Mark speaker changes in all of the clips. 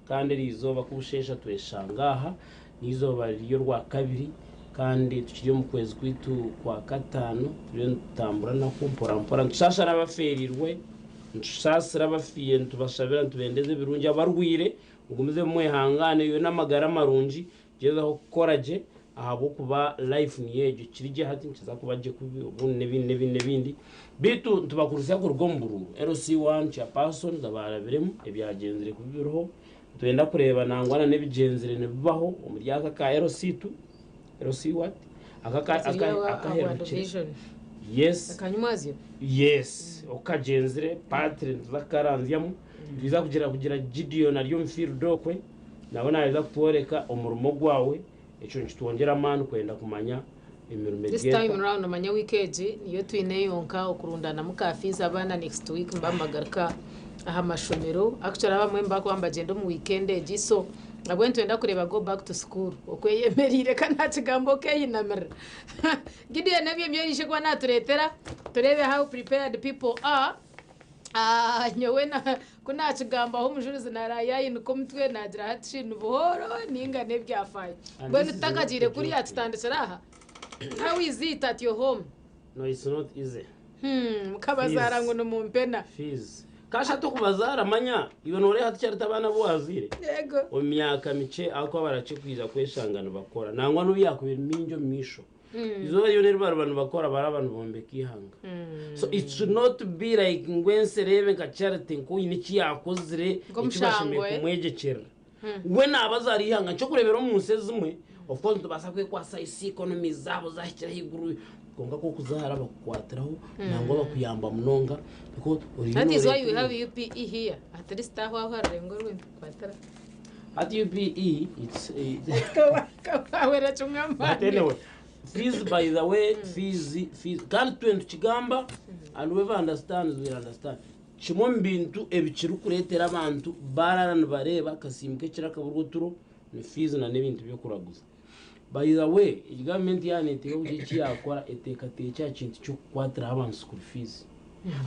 Speaker 1: Kandi eri izooba ku busheesha tweshanga aha, n'eizooba riri orwakabiri kandi tukiri omu kwezi kwaitu kwa kataano, turiyo nitutambura nakwo mpora mpora. Nitusaasha n'abafeereirwe, nitusaasira abafiire, nitubashabira, nitubendeza ebirungi. Abarwaire mugumizemu mwehangaane, iwe n'amagara marungi, gyezaho kukora gye ahabw'okuba life niyo egyo, ekiri gye hati nikiza kuba gye kubi obundi n'ebindi n'ebindi n'ebindi. Beitu nitubakurutsya kuruga omu buruuru. LC1 Chairpersons abaarabiremu ebyagyenzire kubi biriho. Nitwenda kureeba nangwa na n'ebigyenzire nibibaho omuri aka ka LC2, LC what? Aka aka aka akaherukire. Yes. Yes, oku kagyenzire party nituza kukaranzyamu. Nitwiza kugira kugira Gideon ari omu field okwe nawe naaza kutworeka omurimo gwawe. Ekyo nikitwongyera amaani kwenda kumanya emirimo
Speaker 2: This
Speaker 1: eri
Speaker 2: time
Speaker 1: eta.
Speaker 2: round omanye week egi niyo twine yonka okurundanamu ka fees abaana next week nibaba nibagaruka aha mashomero actually abamwe nibakuba nibagyenda omu weekend egi so nabwe nitwenda kureeba go back to school oku eyemereire ka nakigamba okeyinamirira Gideon ebyo nibyo yaije kuba natureetera tureebe how prepared people are. Nyowe ku naakigambaho omujurizi naaraayayinika omutwe naagira hati shi ni buhooro nainga n'ebyafaayo. Mbwenu tutakagiire kuriya tutandikire aha, how is it at your home?
Speaker 1: No it's not easy.
Speaker 2: Mukabazaara ngu nimumpena.
Speaker 1: Fees. Kashatu okubazaara manya iwe nooreeba hati kyarita abaana abu waazaire
Speaker 2: Yego.
Speaker 1: omu myaka mikye ahakuba barakye kwija kweshanga nibakora nangwa n'obu yaakuba eri mingi omu maisho. Eizooba ryona eri bariba nibakora baraba nibombeka eihanga. So it should not be like ngu ensi ereebe nka Charity nk'oine eki yaakozire eki
Speaker 2: Nk'omushango,
Speaker 1: bashemereire
Speaker 2: eh?
Speaker 1: kumwegyekyerera. We naaba azaara eihanga. Nikyokureebera omu nsi ezimwe, of course nitubaasa kwekwasa isi economies zaabo zaahikire ahaiguru kwonka ku orikuzaara bakukwatiraho nangwa bakuyamba munonga because oriyo
Speaker 2: That is why we
Speaker 1: nooreeta
Speaker 2: have UPE here. At least aho aho harurengo orw'entukwatira.
Speaker 1: Hati UPE it's
Speaker 2: Wahwera kimwe
Speaker 1: But
Speaker 2: amaani.
Speaker 1: anyway, fees by the way, fees, fees. Kandi twe nitukigamba and whoever understands will understand. Kimwe omu bintu ebikirikureetera abantu barara nibareeba akasiimu k'ekiro akaburwa oturo ni fees na n'ebintu by'okuraguza. By the way, egi gavumenti yaaba neeteeka kugira eki yaakora eteekateekye aha kintu ky'okukwatiraho abantu school fees.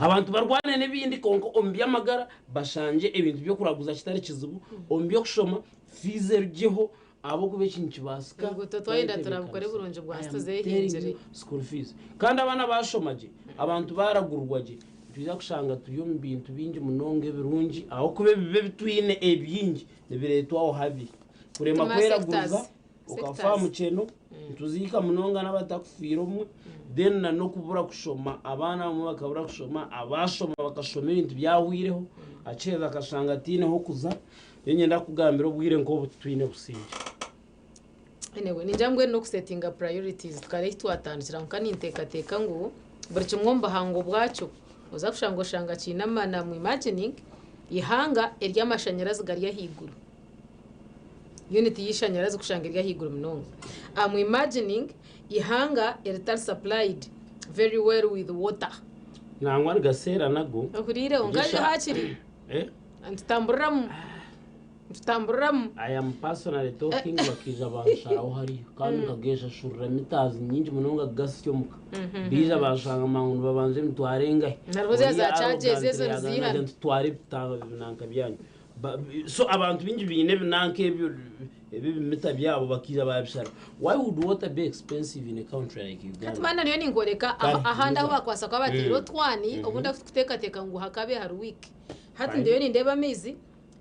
Speaker 1: Abantu barwane n'ebindi kwonka omu by'amagara bashangye ebintu by'okuraguza kitari kizibu, omu by'okushoma fiizi erugyeho ahabw'okuba eki nikibaasika
Speaker 2: Enguuto twayenda turabukore burungi bwansi tuzehingire.
Speaker 1: School fees. Kandi abaana baashoma gye, abantu baaragurwa gye, nitwija kushanga turi omu bintu bingi munonga ebirungi ahabw'okuba ebibi ebi twine ebingi nibireetwaho habi. Kurema
Speaker 2: Tuma
Speaker 1: kweraguza
Speaker 2: sectors.
Speaker 1: okafa aha
Speaker 2: Sectors.
Speaker 1: mukyeno, nituziika munonga n'abatakufiire obumwe, then na n'okubura kushoma, abaana abamwe bakabura kushoma, abaashoma bakashoma ebintu byahwireho, akiheza akashanga ataine h'okuza, nyowe niinyenda kukugambira obwire nk'obu titwine busingye.
Speaker 2: Anyway, ningira mbwenu n'okusetinga priorities tukareeba ahi twatandikira kwonka ninteekateeka ngu buri kimwe omu buhango bwakyo oza kushanga oshanga kiine amaani am imagining eihanga ery'amashanyarazi gari ahaiguru unit y'eishanyarazi kushanga eri ahaiguru munonga am imagining eihanga eritari supplied very well with water
Speaker 1: Nangwa nigaseera nago.
Speaker 2: Ohuriire kwonka
Speaker 1: Ngyesha-
Speaker 2: haakiri
Speaker 1: Eh?
Speaker 2: nitutamburiramu nitutamburiramu.
Speaker 1: I am personally talking bakaija bansharaho hariya kandi nkageshashurira meters nyingi munonga kugasya omuka. Baija banshanga mangu nibabanja emitwaro engahi.
Speaker 2: Hariho za
Speaker 1: Oriya
Speaker 2: charges
Speaker 1: arrogantly
Speaker 2: ezo
Speaker 1: yagamba
Speaker 2: niziihana.
Speaker 1: ati nitutwara ebinanka byanyu. So abantu baingi baine ebinanka ebyo ebi ebimita byabo bakaija babishara. Why would water be expensive in a country like
Speaker 2: Hati
Speaker 1: Uganda?
Speaker 2: maana niyo ninkworeka
Speaker 1: Kare,
Speaker 2: ahandi ahu
Speaker 1: niza.
Speaker 2: bakubaasa kuba bataire otwani obundi ahu turikuteekateeka ngu hakabe hari weak. Hati
Speaker 1: Fine.
Speaker 2: ndiyo nindeeba amaizi,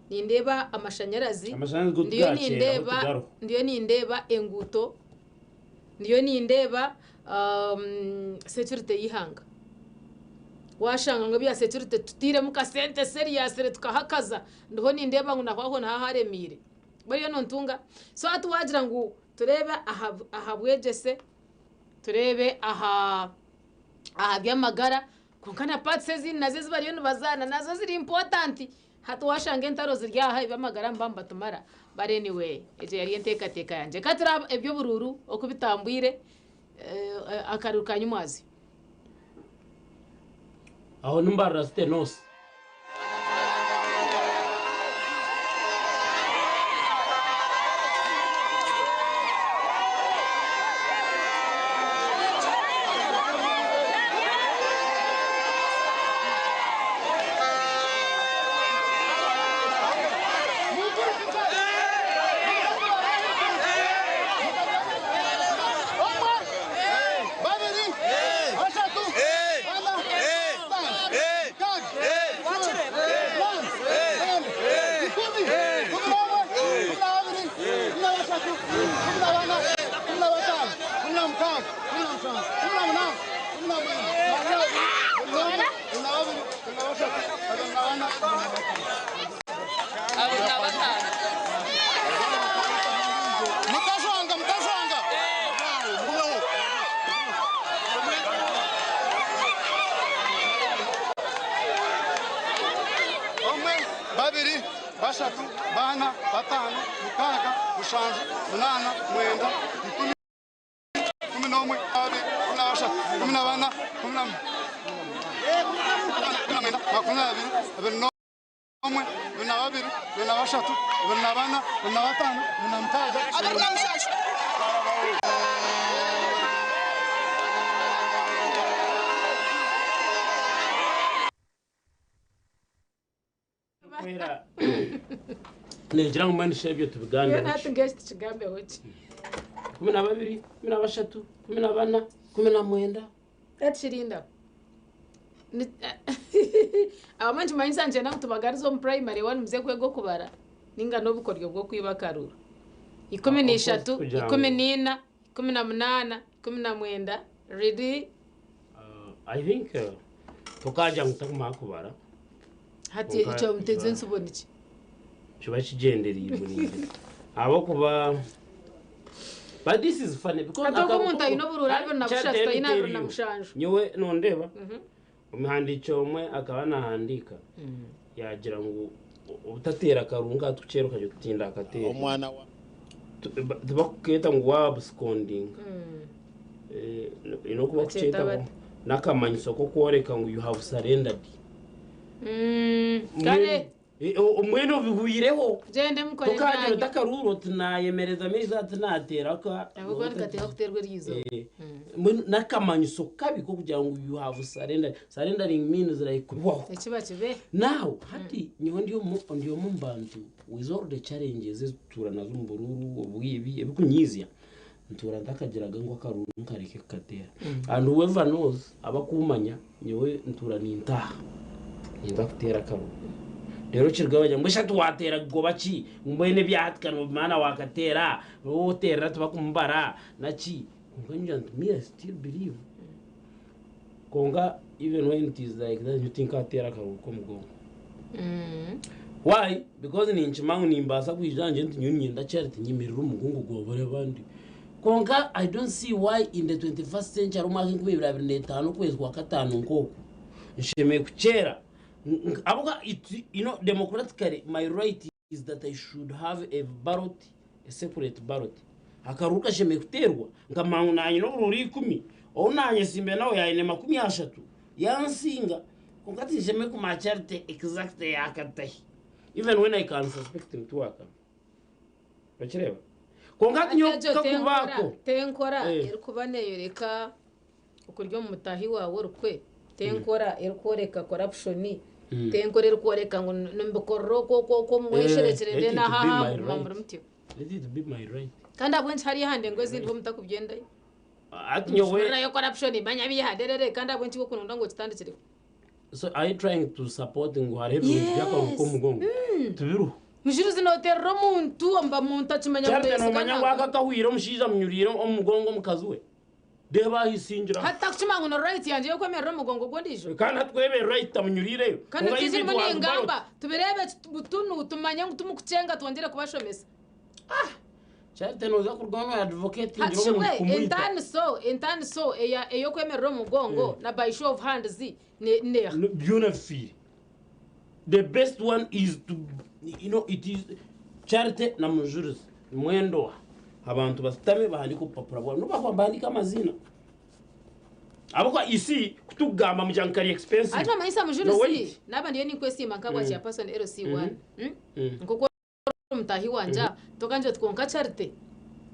Speaker 2: nindeeba amashanyarazi,
Speaker 1: Amashanyarazi go
Speaker 2: ndiyo
Speaker 1: tugakyeraho
Speaker 2: nindeeba
Speaker 1: tigaruho.
Speaker 2: ndiyo nindeeba enguuto, ndiyo nindeeba security y'eihanga. Waashanga ngu ebya security tutairemu kasente seriously tukahakaza, ndiho nindeeba ngu naho aho niho haremeire. Oriyo nontunga? So hati waagira ngu tureebe aha aha bwegyese, tureebe aha aha by'amagara, kwonka na parts ezindi nazo ezi bariyo nibazaana nazo ziri important. Hati waashanga entaro ziri aha eby'amagara niba nibatumara but anyway egyo yari enteekateeka yangye. Ka turabe eby'oburuuru oku bitambwire, akaruru ka nyimwazyo.
Speaker 1: Aho ni Mbarara City North.
Speaker 3: Bana, bataano, mukaaga, mushanju, munaana, mwenda, ikumi, kumin'omwe, abiri, kuminabashatu, kuminabana, kuminamwenda, makumyabiri, abiri n'omwe, abiri na babiri, abiri na bashatu, abiri na bana, abiri na bataano, abiri na mukaaga, abiri na mushanju.
Speaker 1: Kwera ningira ngu mbwenu shi ebyo tubigambeho
Speaker 2: Mbwenu hati
Speaker 1: ki?
Speaker 2: nk'eki tukigambeho ki?
Speaker 1: 12, 13, 14, 19.
Speaker 2: Hati kirindaho. Abamwe nikimanyisa nikyenda ngu tubagarize omu primary one muze kwega okubara ninga n'obukoryo bw'okwiba akaruru. Ikumi
Speaker 1: Of
Speaker 2: na
Speaker 1: course
Speaker 2: ishatu,
Speaker 1: kugira
Speaker 2: ikumi
Speaker 1: ngu
Speaker 2: n'ina, 18, 19, really?
Speaker 1: I think tokagira ngu tokumanya kubara.
Speaker 2: Hati
Speaker 1: Kwonka
Speaker 2: ekyo muteze
Speaker 1: kiba
Speaker 2: entsibo niki?
Speaker 1: Kiba kigyendereirwe ningira. Ahabw'okuba but this is funny because
Speaker 2: Hati ogu
Speaker 1: aka
Speaker 2: omuntu aine oburuuru abiri na
Speaker 1: Charity
Speaker 2: bushatu
Speaker 1: let me
Speaker 2: taine
Speaker 1: tell
Speaker 2: abiri na
Speaker 1: you
Speaker 2: mushanju.
Speaker 1: nyowe nondeeba omuhandiiki omwe akaba nahandiika yagira ngu obutateera akarungu katukukyera okagira oti tindakateera.
Speaker 4: Omwana wa.
Speaker 1: Tibakukeeta ngu waabuscondinga. Oine okuba
Speaker 2: Bakyeta
Speaker 1: kukyeta
Speaker 2: bata?
Speaker 1: n'akamanyiso k'okworeka ngu you have surrendered.
Speaker 2: Kare.
Speaker 1: Mbwenu obihwireho.
Speaker 2: Gyende mukore
Speaker 1: Tokagira
Speaker 2: ebyanyu.
Speaker 1: oti akaruuru oti naayemereza amaiso ati naateera aka.
Speaker 2: Ahabw'okuba nikateekwa kuteerwa eryo izooba.
Speaker 1: Mbwenu n'akamanyiso kabi k'okugira ngu you have surrendered. Surrendering means like kuhwaho.
Speaker 2: Ekiba kibe.
Speaker 1: Now hati nyowe ndi omu ndi omu omu bantu with all the challenges ezi tutuura nazo omu buruuru, obwibi, ebikunyiizya, ntuura ntakagiraga ngu akaruuru nkareke kukateera. And whoever knows abakumanya nyowe ntuura nintaaha ninza kuteera akaruuru. Reero kirugayo bagira ngu mbwenu shi hati waateera goba ki? Ngu mbwenu ebya hati ka noobimanya na waakateera, ou oteerera tibakumubara naki. Kwonka nyowe ngira nti me I still believe. Kwonka even when it is like that nyowe tinkateera akaruuru k'omugongo. Why? Because ninkimanya ngu nimbaasa kwija ngire nti nyowe niinyenda Charity nyemerere omugongo gwa bariya abandi. Kwonka I don't see why in the 21st century omwaka 2025 okwezi kwa kataano nk'oku nshemereire kukyera ahabw'okuba it you know democratically my right is that I should have a ballot, a separate ballot. Akaruuru kashemereire kuteerwa nkamanya ngu naanye nyine oburuuru ikumi, ou naanyesimbire nawe yaayine 30, yansinga. Kwonka tinshemereire kumanya Charity exact yaakatahi. Even when I can suspect ngu tiwaakaba. Okireeba? Kwonka hati
Speaker 2: Hati
Speaker 1: nyowe
Speaker 2: egyo
Speaker 1: kakuba
Speaker 2: tenkora
Speaker 1: ako.
Speaker 2: tenkora
Speaker 1: Eh.
Speaker 2: erikuba neeyoreka okurya omu mutaahi waawe orikwe, tenkora erikworeka corruption, tenkora erikworeka ngu nimubikorera oku oku oku mumwesherekyere
Speaker 1: Let
Speaker 2: then
Speaker 1: it be
Speaker 2: aha aha
Speaker 1: my
Speaker 2: muguma
Speaker 1: right.
Speaker 2: muri mutyo.
Speaker 1: Let it be my right.
Speaker 2: Kandi ahabw'enki hariyo aha ndengo ezindi bo mutakubyendayo?
Speaker 1: Hati nyowe
Speaker 2: Mushurirayo corruption manya bihaderere kandi ahabw'enki iwe okunonda ngu okitandikireho?
Speaker 1: So are you trying to support ngu hariho ebirungi by'akahuka
Speaker 2: Yes.
Speaker 1: k'omugongo? Tibiriho.
Speaker 2: Mujuruzi noterera omuntu omu muntu akimanya ngu
Speaker 1: Charity
Speaker 2: nayesiga
Speaker 1: nomanya ngu
Speaker 2: nanka.
Speaker 1: aka akahwire omushaija amunyuriire omu mugongo omukazi we? Reeba ahisingira.
Speaker 2: Hati takukimanya ngu ni right yangye y'okwemerera omu mugongo gw'ondiijo?
Speaker 1: Kandi hati ku ebaire right tamunyuriireyo.
Speaker 2: Kandi
Speaker 1: Kwonka
Speaker 2: tizi
Speaker 1: if it
Speaker 2: ndimu
Speaker 1: was
Speaker 2: ningamba
Speaker 1: ballot.
Speaker 2: tubireebe butunu tumanye ngu timukukyenga twongyere kubashomesa.
Speaker 1: Charity noza kuruga hanu oadvocatingire
Speaker 2: Hati shi
Speaker 1: omuntu
Speaker 2: bwe
Speaker 1: kumwita.
Speaker 2: entaaniso entaaniso eya ey'okwemerera omu mugongo na by show of hands ne neeha?
Speaker 1: No, byona bifiire. The best one is to you know it is Charity na Mujurizi nimwendoha abantu basitame bahandike obupapura bwabo nobu bakuba nibahandika amaziina ahabw'okuba you see kutukugamba mugira ngu kari expensive.
Speaker 2: Hati nomanyisa
Speaker 1: No
Speaker 2: Mujurizi
Speaker 1: wait.
Speaker 2: naaba ndiyo ninkwesiima nk'ahabwa chairperson LC1 mm? Nk'oku ori mutaahi wangye aha tokangira oti kwonka Charity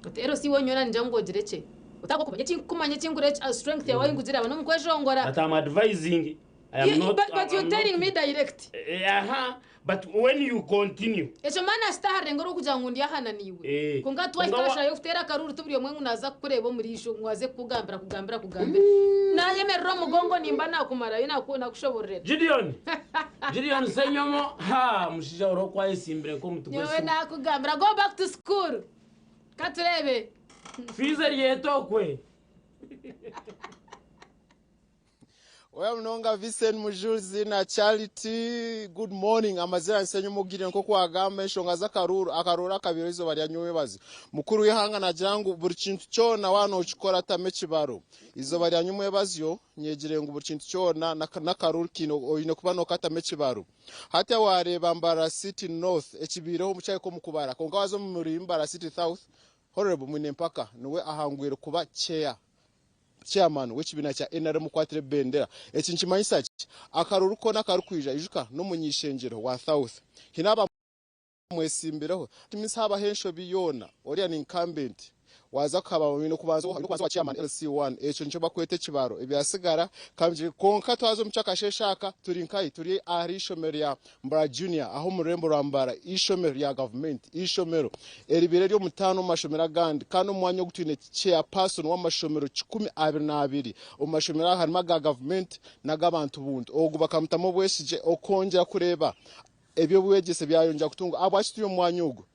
Speaker 2: oti LC we nyowe naningira ngu ogire kye otakumanya ekinkumanya ekinkureeba strength yaawe ahu nkugireba n'omukweshongora.
Speaker 1: But I'm advising I am not
Speaker 2: But, but
Speaker 1: I'm
Speaker 2: you're telling
Speaker 1: not
Speaker 2: me direct.
Speaker 1: Eh, aha but when you continue.
Speaker 2: Ekyo maana shita aha rurengo rw'okugira ngu ndi aha na naiwe.
Speaker 1: Eh.
Speaker 2: Kwonka twahika
Speaker 1: Kwonka
Speaker 2: aha
Speaker 1: wa-
Speaker 2: shaaha y'okuteera akaruuru ti buri omwe ngu naaza kukureeba omu riisho ngu aze kukugambira kugambira kugambira. Naayemerera omugongo nimba naakumarayo naaku naakushobororera.
Speaker 1: Gideon Gideon Ssenyomo haa omushaija ori oku ayesimbire nk'omuti
Speaker 2: Nyowe
Speaker 1: gw'esimu.
Speaker 2: naakugambira go back to school. Katureebe.
Speaker 1: Fiizi eryeta okwe.
Speaker 4: Oya munonga Vincent Mujuzi na Charity good morning amazina nsenyi mugire nkoku wagamba enshonga z'akaruuru akaruuru akabaire eizooba rya nyomwebazo mukuru w'eihanga nagira ngu buri kintu kyona waaba nokikora tamu ekibaro eizooba rya nyomwebazyo nyegire ngu buri kintu kyona n'akaruuru kiine oine kuba nokatamu ekibaro hati wareeba Mbarara City North ekibaireho kyahika omu kubara kwonka waza omuri Mbarara City South Honorable Mwine Mpaka niwe ahangwire kuba chair Chairman w'ekibiina kya nrm okwatire ebendera. Eki nikimanyisa ki? Akaruru koona akarikwija, ijuka n'omuny'eishengyero wa South. Haine abamwetsimbireho. Kimanyisa haabaho enshobi yoona, oriya ni incumbent, waaza kuhaba oine kubanza owa chairman LC1. Ekyo nikyo barikweta ekibaro. Ebyatsigara kabigire. Kwonka twaza omu ky'akasheeshe aka, turi nkahi? Turi ahari eishomero rya Mbarara Junior aha omu rurembo rwa Mbarara, eishomero rya gavumenti, eishomero eribaire ery'omutaano omu mashomero agandi kandi omu mwanya ogu twine chairperson w'amashomero 22. Omu mashomero aga harimu aga gavumenti n'ag'abantu buntu. Ogu bakamutamu obwesigye okwongyera kureeba eby'obwegyese byayongyera kutungwa. Ahabwaki turi omu mwanya ogu?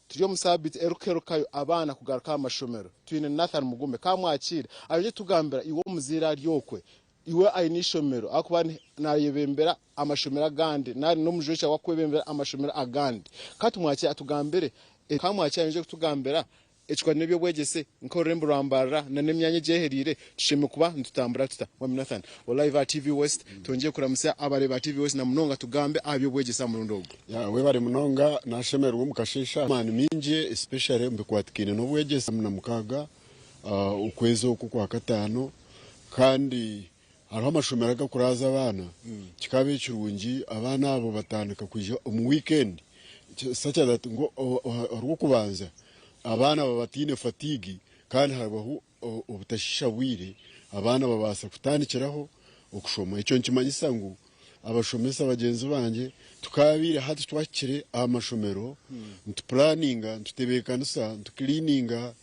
Speaker 4: Turi omu saabiiti erikuherukayo abaana kugaruka aha mashomero. Twine Nathan Mugume. Ka mwakiire. Ayongye kutugambira iwe omuzaire ari okwe. Iwe aine eishomero ahakuba nayebembera amashomero agandi nari n'omujwekyerwa wakwebembera amashomero agandi. Ka tumwakire atugambire. Ka mwakire ayongye kutugambira ekikwatiraine n'eby'obwegyese nk'orurembo rwa Mbarara na n'emyanya egyehereire tushemereire kuba nitutambura tuta. Mwami Nathan wa Live aha TV West, twongye kuramutsya abareebi ba TV West na munonga tugambe aha by'obwegyese aha murundi ogu.
Speaker 5: Ya webare munonga nashemererwa omu kasheeshe amaani mingi especially omu bikwatikaine n'obwegyese na mukaaga okwezi oku kwa kataano Kandi hariho amashomero agakuraaza abaana, kikaba ekirungi abaana abo batandika kwija omu weekend such that ngu orwokubanza abaana baba bataine fatigue kandi habaho obutashisha bwire abaana babaasa kutandikiraho okushoma. Ekyo nikimanyisa ngu abashomesa bagyenzi bangye tukabaire hati twahikire aha mashomero nitupuraninga, nitutebeekanisa, nitukiliininga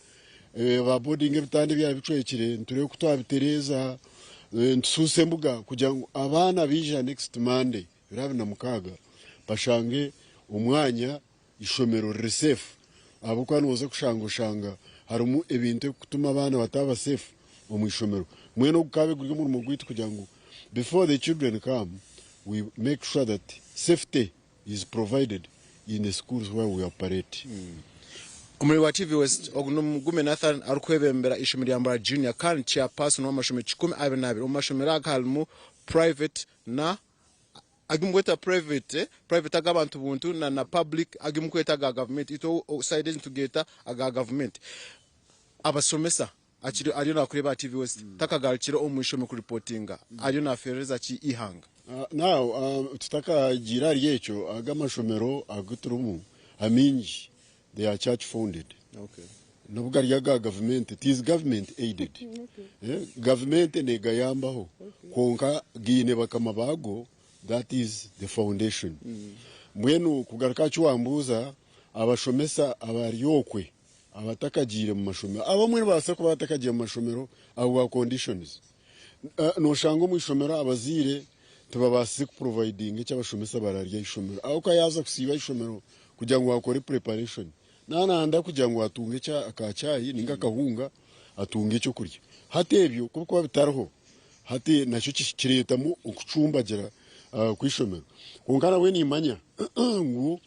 Speaker 5: Ba boardinga ebitanda ebyaba bicwekire nitureeba oku twabitereeza, nitusuusa embuga kugira ngu abaana baija next Monday ebiro 26 bashange omwanya eishomero riri safe ahabw'okuba nooza kushanga oshanga harimu ebintu ebirikutuma abaana bataaba safe omu ishomero. Mbwenu ogu gukaba guri omurimo gwaitu kugira ngu before the children come we make sure that safety is provided in the schools where we operate.
Speaker 4: Omuri wa TV West, ogu ni Mugume Nathan arikwebembera eishomero rya Mbarara Junior kandi Chairperson w'amashomero 22. Omu mashomero aga harimu private na agu mukweta private, private ag'abantu buntu na na public agu mukweta aga gavumenti. Itwe side egi nitugeeta aga gavumenti. Abashomesa Akiri ariyo nakureeba aha TV West takagarukire omu ishomero kuripotinga ariyo nafeerereza ki eihanga?
Speaker 5: Now tutakagiire ahari ekyo, aga amashomero agu turimu amaingi they are church founded nobu gari aga gavumenti it is government aided gavumenti negayambaho kwonka gaine bakama baago that is the foundation. Mbwenu kugaruka aha ki wambuuza abashomesa abari okwe Abatakagiire mu mashomero, Abamwe nibabaasa kuba batakagiire mu mashomero ahabwa conditions. Noshanga omu ishomero abazaire tibabaasize kuprovidinga eki abashomesa bararya aha ishomero. Ahabw'okuba yaaza kusiiba aha ishomero kugira ngu akore preparation, naananda kugira ngu atunge aka chai ninga akahunga atunge ekyokurya. Hati ebyo ku birikuba bitariho, hati nakyo kireetamu okucumbagira kw'eishomero. Kwonka nabwe nimanya ngu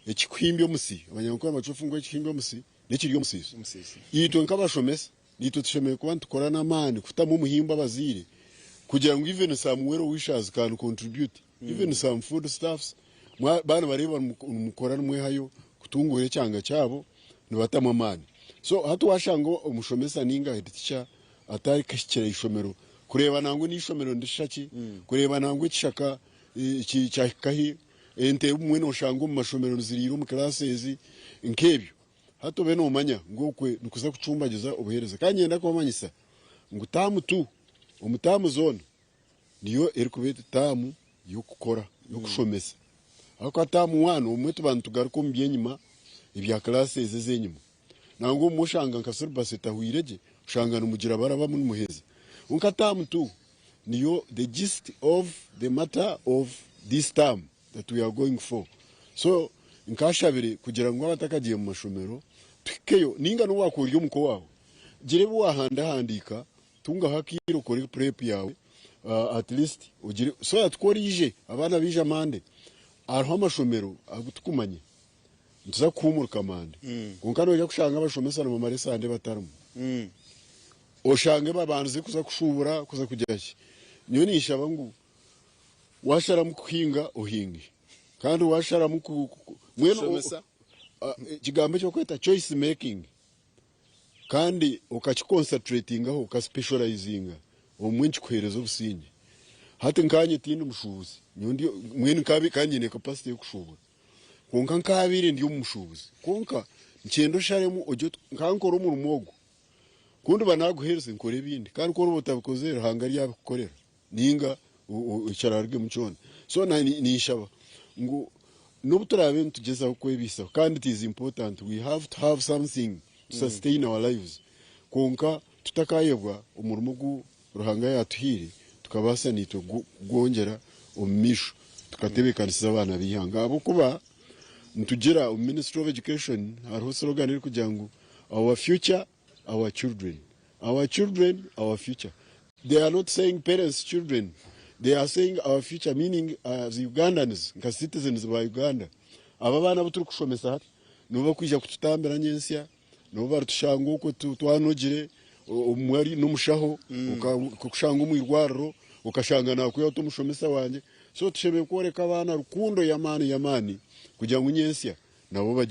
Speaker 5: Ekikuhimbya omusi, Abanyankore nibacufa ngu ekihimbya omusi n'ekiri omusiisi. Itwe nk'abashomesa naitwe tushemereire kuba nitukora n'amaani kutamu omuhimbo abazaire kugira ngu even some well wishers can contribute even some food stuffs baaba nibareeba nimukora nimwehayo kutunguura ekyanga kyabo nibatamu amaani. So hati washanga omushomesa ninga head teacher atarikuhikira ishomero kureeba nangwa n'eishomero nirishusha ki, kureeba nangwa ekishaka kyahika hi, Ente obumwe noshanga omu mashomero niziriira omu classes nk'ebyo. Hati obe nomanya ngu okwe nikuza kucumbagiza obuhereza. Kandi niinyenda kubamanyisa ngu taamu tu omu taamu zoona niyo erikuba eri taamu y'okukora, y'okushomesa. Ahabw'okuba taamu waani obumwe tuba nitugaruka omu by'enyima ebya classes ez'enyima. Nangwa obumwe oshanga nka syllabus etahwire gye, oshanga nimugira barabamu nimuheza. Kwonka taamu tu niyo the gist of the matter of this term that we are going for. So nkashabire kugira ngu abatakagiye mu mashomero tuhikeyo ninga n'obu wakuba ori omuka owaawe gira ebi wahandahandiika tungaho akaire okore prep yaawe. At least ogire so that ku oraije abaana baija Monday hariho amashomero agu tukumanya nituza kuhuumurika Monday kwonka noija kushanga abashomesa nibamara esande batarimu oshange babandize kuza kushuubura kuza kugira ki. Nyowe ninshaba ngu washaramu kuhinga ohinge kandi washaramu ku mbwenu
Speaker 4: Kushomesa.
Speaker 5: ekigambo eki barikweta choice making. Kandi okakiconcentratingaho, okaspecializinga, obumwe nikikuheereza obusingye. Hati nkanye tindi mushuubuzi, nyowe ndi mbwenu nkabi ka nyine capacity y'okushuubura, kwonka nkabaire ndi omu mushuubuzi, kwonka nikyenda osharemu ogye oti nka nkore omurimo ogu, ku ndiba naaguherize nkore ebindi, kandi ku oriba otabikozire Ruhanga aryabikukorera ninga ekirarugemu kyona. So ninshaba ngu n'obu turaabe nitugyezaho kwebaisaho kandi it is important we have to have something to sustain our lives kwonka tutakayebwa omurimo ogu Ruhanga yaatuhaire tukabaasa naitwe kugwongyera omu maisho tukatebeekanisiza abaana b'eihanga ahabw'okuba nitugira omu ministry of education hariho slogan erikugira ngu our future our children our children our future they are not saying parents children they are saying our future meaning as Ugandans nka citizens ba Uganda aba abaana abu turikushomesa hati nibo bakwija kututambira nyentsya nibo baritushanga okwo twanogire omwe ari n'omushaho okakushanga omu irwariro okashanga nakwiha oti omushomesa wangye so tushemereire kworeka abaana rukundo y'amaani y'amaani kugira ngu nyentsya nabo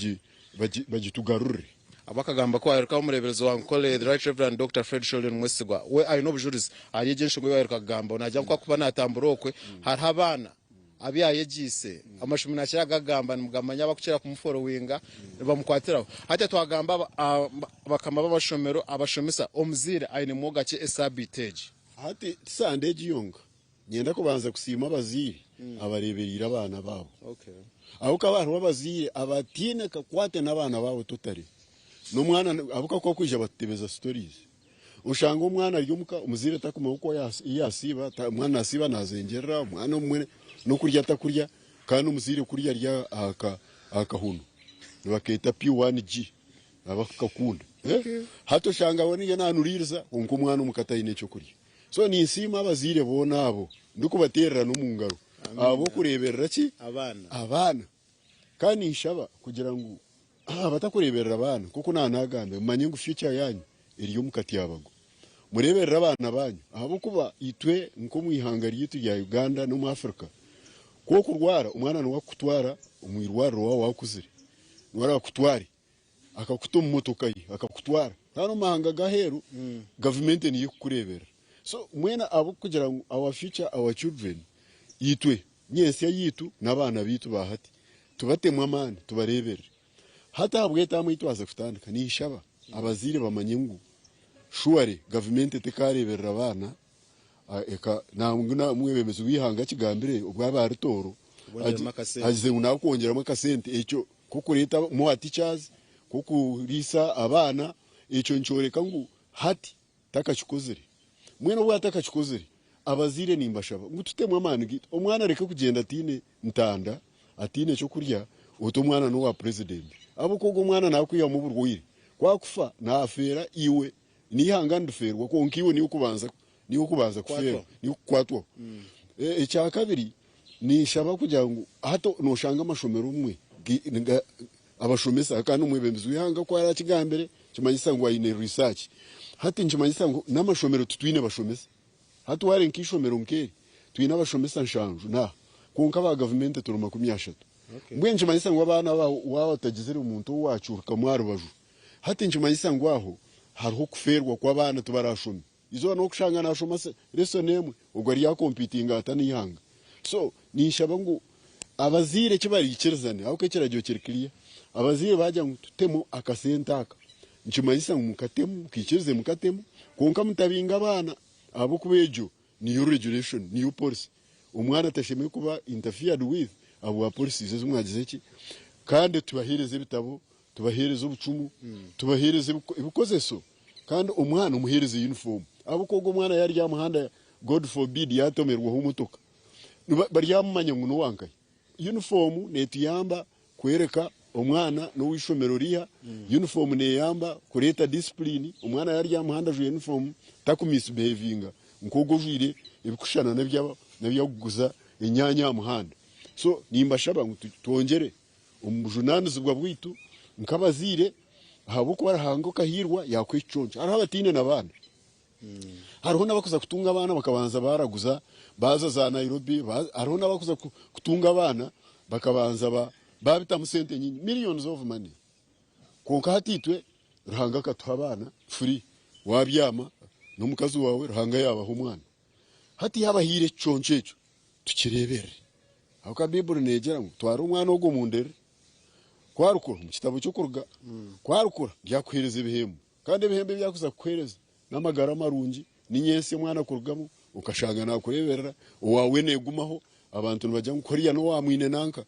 Speaker 5: bagitugarurire.
Speaker 4: Bakagamba ku aheruka omureeberezi wa Ankole, The Right Reverend Doctor Fred Sheldon Mwesigwa, we aine obujurizi ahari egyo enshonga ei waaheruka kugamba. Naagira ngu ku arikuba naatambura okwe, hariho abaana abu yaayegyeise amashomero naakira kugagamba nimugamanya abarikukira kumuforowinga nibamukwatiraho. Hati twagamba bakama b'amashomero, abashomesa, omuzaire aine mwoga ki esaabiiti egi?
Speaker 5: Hati ti Sande egi yonka, Niinyenda kubanza kusiima abazaire abareebereire abaana baabo. Ahabw'okuba hariho abazaire abataine kakwate n'abaana baabo totally. N'omwana ahabw'okuba ku bakwija batutebeza stories. Oshanga omwana ari omuka omuzaire takumanya oku yaasiiba, omwana naasiiba naazengyerera, omwana obumwe n'okurya takurya kandi omuzaire kuriya ari aha kahunu nibakeeta P1G. Abakukakunda. Hati oshanga we niyo naanuriiriza kwonka omwana omuka taine ekyokurya. So ninsiima abazaire boona abo ndikubateerera n'omu ngaro ahabw'okureeberera ki? Abaana. Kandi ninshaba kugira ngu abatakureeberera abaana nk'oku naanagambire mumanye ngu future yaanyu eri omu katyabago. Mureeberere abaana baanyu ahabw'okuba itwe nk'omu ihanga ryaitu rya Uganda n'omu Africa, ku okurwara omwana niwe akukutwara omu irwariro waaba waakuzire, niwe araakutware. Akakuta omu motoka ye akakutwara. Kandi omu mahanga g'aheeru gavumenti niyo ekukureeberera. So mbwenu ahabw'okugira ngu our future our children, itwe nyentsya yaitu n'abaana baitu ba hati tubatemu amaani tubareeberere. Hati ahabw'etaamu ei twaza kutandika ninshaba abazaire bamanye ngu surely gavumenti tekaareeberera abaana Eka nangwa omwebembezi w'eihanga akigambire obu aba ari Tooro agize ngu nakwongyeramu akasente ekyo k'okureeta more teachers, k'okuriisa abaana ekyo nikyoreka ngu hati takakikozire. Mbwenu obu atakakikozire abazaire nimbashaba ngu tutemu amaani gaitu omwana areke kugyenda ataine ntanda, ataine ky'okurya oti omwana n'owa purezidenti ahabw'okuba ogwo omwana nakwihamu oburwaire ku akufa nafeera iwe. N'eihanga nirifeerwa kwonka iwe niiwe okubanza niiwe okubanza kufeerwa niiwe okukwatwaho. Ekyakabiri ninshaba kugira ngu hati noshanga amashomero obumwe abashomesa kandi omwebembezi w'eihanga ku arakigambire nikimanyisa ngu aine research. Hati nikimanyisa ngu n'amashomero titwine bashomesa. Hati wareeba nk'eishomero nk'eri twine abashomesa nshanju na kwonka aba gavumenti turi 30. Mbwenu nikimanyisa ngu abaana aba waaba otagizire omuntu ou wacurukamu aha rubaju Hati nikimanyisa ngu aho hariho okufeerwa kw'abaana tibarashome. Eizooba n'okushanga nashoma lesson emwe ogwo aryakompitinga ata n'eihanga. So ninshaba ngu abazaire eki baraikirizane ahabw'okuba ekiragiro kiri clear, abazaire baagira ngu tutemu akasente aka nikimanyisa ngu mukatemu mukaikirize mukatemu kwonka mutabinga abaana ahabw'okuba egyo niyo regulation niyo policy. Omwana atashemereire kuba interfered with ahabwa policies ezi mwagize ki kandi tubaheereze ebitabo Tubaheereze obucumu, tubaheereze ebikozeso kandi omwana omuheereze yunifoomu ahabw'okuba ogwo omwana yaarya aha muhanda God forbid yaatomerwaho emotoka baryamumanya ngu n'owa nkahi. Yunifoomu neetuyamba kworeka omwana n'ow'eishomero riiha, yunifoomu neeyamba kureeta disipuriini, omwana yaarya aha muhanda ajwaire yunifoomu takumisbihevinga. Nk'ogwo ojwaire ebirikushushana n'eby'abarikuguza enyaanya aha muhanda. So nimbashaba ngu twongyere omu bujunaanizibwa bwaitu nk'abazaire ahabw'okuba Ruhanga okahiirwa yaakuha ekiconco. Hariho abataine na baana. Hariho n'abarikuza kutunga abaana bakabanza baaraguza baaza za Nairobi, hariho n'abarikuza kutunga abaana bakabanza baabitamu sente nyingi, millions of money. Kwonka hati itwe Ruhanga akatuha abaana free, wabyama n'omukazi waawe Ruhanga yaabaha omwana. Hati yaaba ahaire ekiconco ekyo tukireeberere. Ahabw'okuba Baiburi neegira ngu twara omwana ogwo omunderere, ku arikura, omu kitabo ky'Okuruga, ku arikura ndyakuheereza ebihembo. Kandi ebihembo ebi arikuza kukuheereza n'amagara marungi, n'enyentsya omwana kurugamu okashanga naakureeberera, owaawe neegumaho, abantu nibagira ngu kuriya n'owa mwine nanka.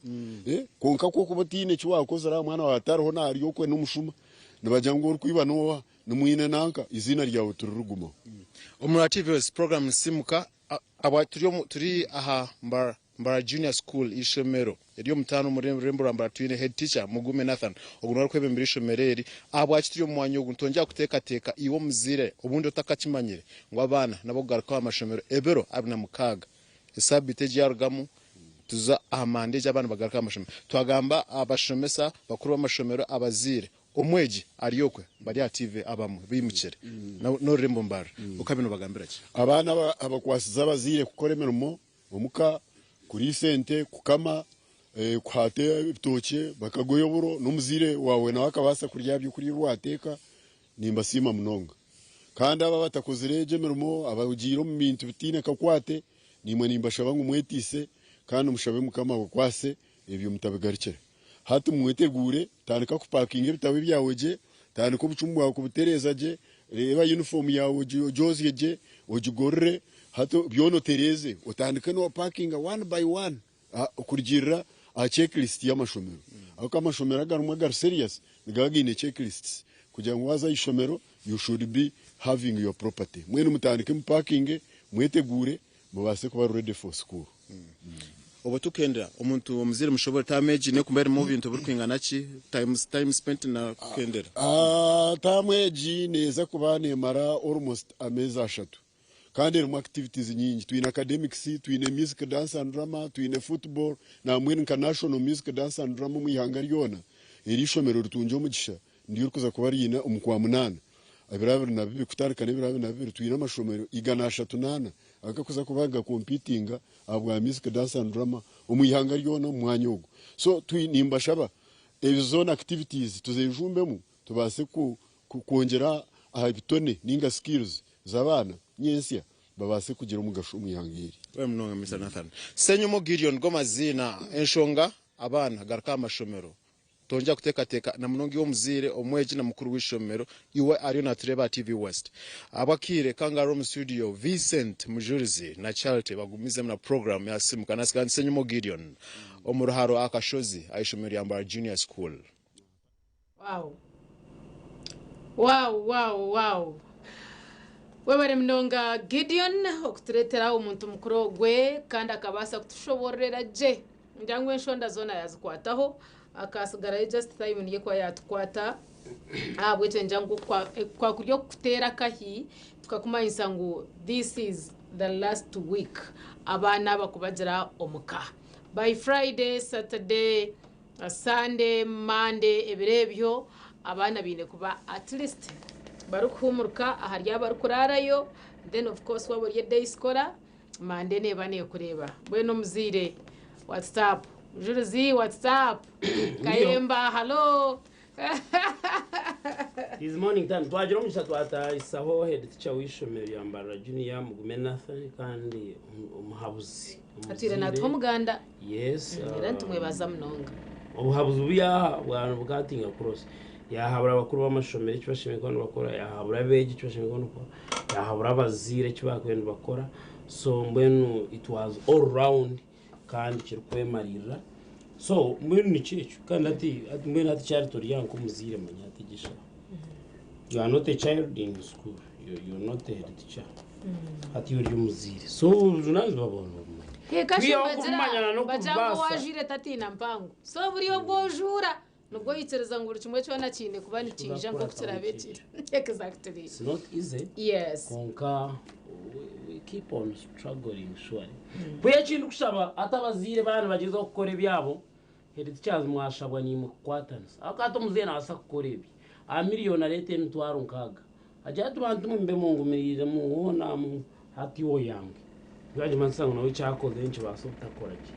Speaker 5: Kwonka ku orikuba otaine eki waakozire aha mwana waawe atariho naarya okwe n'omushuma, nibagira ngu orikwiba n'owa, ni mwine nanka, eiziina ryawe tiririgumaho.
Speaker 4: Omuri TVS program Simuka Abwa turi omu turi aha Mbarara Mbarara Junior School eishomero ery'omutaano omu rurembo rwa Mbarara twine head teacher Mugume Nathan ogu niwe arikwebembera eishomero eri. Ahabwaki turi omu mwanya ogu nitwongyera kuteekateeka iwe omuzaire obundi otakakimanyire ngu abaana n'ab'okugaruka aha mashomero ebiro 26 esaabiiti egi yaarugamu tuza aha Mande egi abaana bagaruka aha mashomero. Twagamba abashomesa, bakuru b'amashomero, abazaire Omwegi ari okwe bari aha TV abamwe baimukire n'orurembo Mbarara. Okabaire nobagambira ki?
Speaker 5: Abaana abakwasize abazaire kukora emirimo omuka, kuriisa ente, kukama, kuhaata ebitookye, bakagoya oburo n'omuzaire waawe nawe akabaasa kurya aha by'okurya ebi waateeka, nimbasiima munonga. Kandi abo abatakozire egyo emirimo, abagiire omu bintu bitaine kakwate, naimwe nimbashaba ngu mwetiise kandi mushabe Mukama abakwase ebyo mutabigarukira. Hati mweteguure, tandika kupakinga ebitabo byawe gye, tandika obucumu bwawe kubutereeza gye, reeba yunifoomu yaawe ogyozye gye, ogigorore, hati byona otereeze, otandike noopakinga one by one kurugiirira aha checklist y'amashomero. Ahabw'okuba amashomero agarimwe agari serious nigaba gaine checklists kugira ngu waaza aha ishomero you should be having your property. Mbwenu mutandike mupakinge, mweteguure mubaase kuba ready for school.
Speaker 4: Obwo tukendera omuntu omuzaire mushobore term egi nekuba erimu ebintu birikwingana ki time time spent na kukendera.
Speaker 5: Term egi neeza kuba nemara almost ameezi ashatu kandi erimu activities nyingi twine academics, twine music dance and drama, twine football nambwenu nka national music dance and drama omu ihanga ryona eri ishomero ritungye omugisha niryo rikuza kuba riine omu kwamunaana ebiro 22 kutandika n'ebiro 22 twine amashomero 304 agakuza kuba nigakompitinga ahabwa music, dance and drama omu ihanga ryona omu mwanya ogu. So nimbashaba ezo zoona activities tuzejumbemu tubaase kwongyera aha bitone ninga skills z'abaana nyentsya babaase kugira omugasho omu ihanga eri.
Speaker 4: Webale munonga Mister Nathan. Ssenyomo Gideon Gomaziina, enshonga abaana garuka aha mashomero Tongyera kuteekateeka na munonga iwe omuzaire, omwegi na mukuru w'eishomero, iwe ariyo naatureeba aha TV West. Ahabw'akaire kangarura omu studio, Vincent Mujurizi na Charity bagumizemu na puroguraamu ya Simuka. Naasiga nti Ssenyimo Gideon omu ruharo aha kashozi aha ishomero rya Mbarara Junior School.
Speaker 2: Wow. Wow, wow, wow. Webare munonga Gideon okutureetera omuntu mukuru ogwe kandi akabaasa kutushoboororera gye. Ningira ngu enshonda zoona yaazikwataho, akaatsigarayo just time niyo ekuba yaatukwata. Ahabw'ekyo ningira ngu kwa kuri okukuteera akahi tukakumanyisa ngu this is the last week abaana aba kubagira omu ka. By Friday, Saturday, Sunday, Monday ebiro ebyo abaana baine kuba at least barikuhuumurika ahari abarikuraarayo then of course waaba ori a day scholar, Mande neeba neekureeba. Mbwenu omuzaire, what's up? Mujurizi, what's up? Kayemba, hallo?
Speaker 1: This morning time twagira omugisha twatahisaho head teacher w'eishomero rya Mbarara Junior Mugume Nathan kandi omuhabuzi
Speaker 2: Atwire natuha
Speaker 1: omuzaire
Speaker 2: omuganda.
Speaker 1: Yes.
Speaker 2: Era nitumwebaza munonga.
Speaker 1: Obuhabuzi obu yaaha bwa nibukatinga cross. Yaahabura abakuru b'amashomero eki bashemereire kuba nibakora, yaahabura abeegi eki bashemereire kuba nibakora, yaahabura abazaire eki baakubaire nibakora. So mbwenu it was all round kandi kirikwemariirira. So mbwenu nikyo ekyo kandi hati hati mbwenu hati Charity ori aha nk'omuzaire manya hati egi eshaaha. You are not a child in school, you you are not a head teacher. Hati ori omuzaire. So obujunaanizibwa bwawe noobumanya.
Speaker 2: Kwihaho
Speaker 1: Kwihaho
Speaker 2: bagira
Speaker 1: okubumanya
Speaker 2: ngu
Speaker 1: n'okububaasa.
Speaker 2: owajwire tatiina mpango. So buri obu ojuura Nibwo oikiriza ngu buri kimwe kyona kiine kuba nikiija nk'oku kiraabe kiri. Exactly.
Speaker 1: It's not easy
Speaker 2: Yes.
Speaker 1: kwonka we, we keep on struggling surely. Kwiha eki ndikushaba hati abazaire baaba nibagyezaho kukora ebyabo, head teachers mwashabwa naimwe kukwatanisa. Ahabw'okuba hati omuzaire naabaasa kukora ebye, aha miriyoni areete emitwaro nkaaga, agire ati bantu mwe mube mungumiriire hoona hati iwe oyange. Nikimanyisa ngu nawe eki akozire nikibaasa obutakora gye.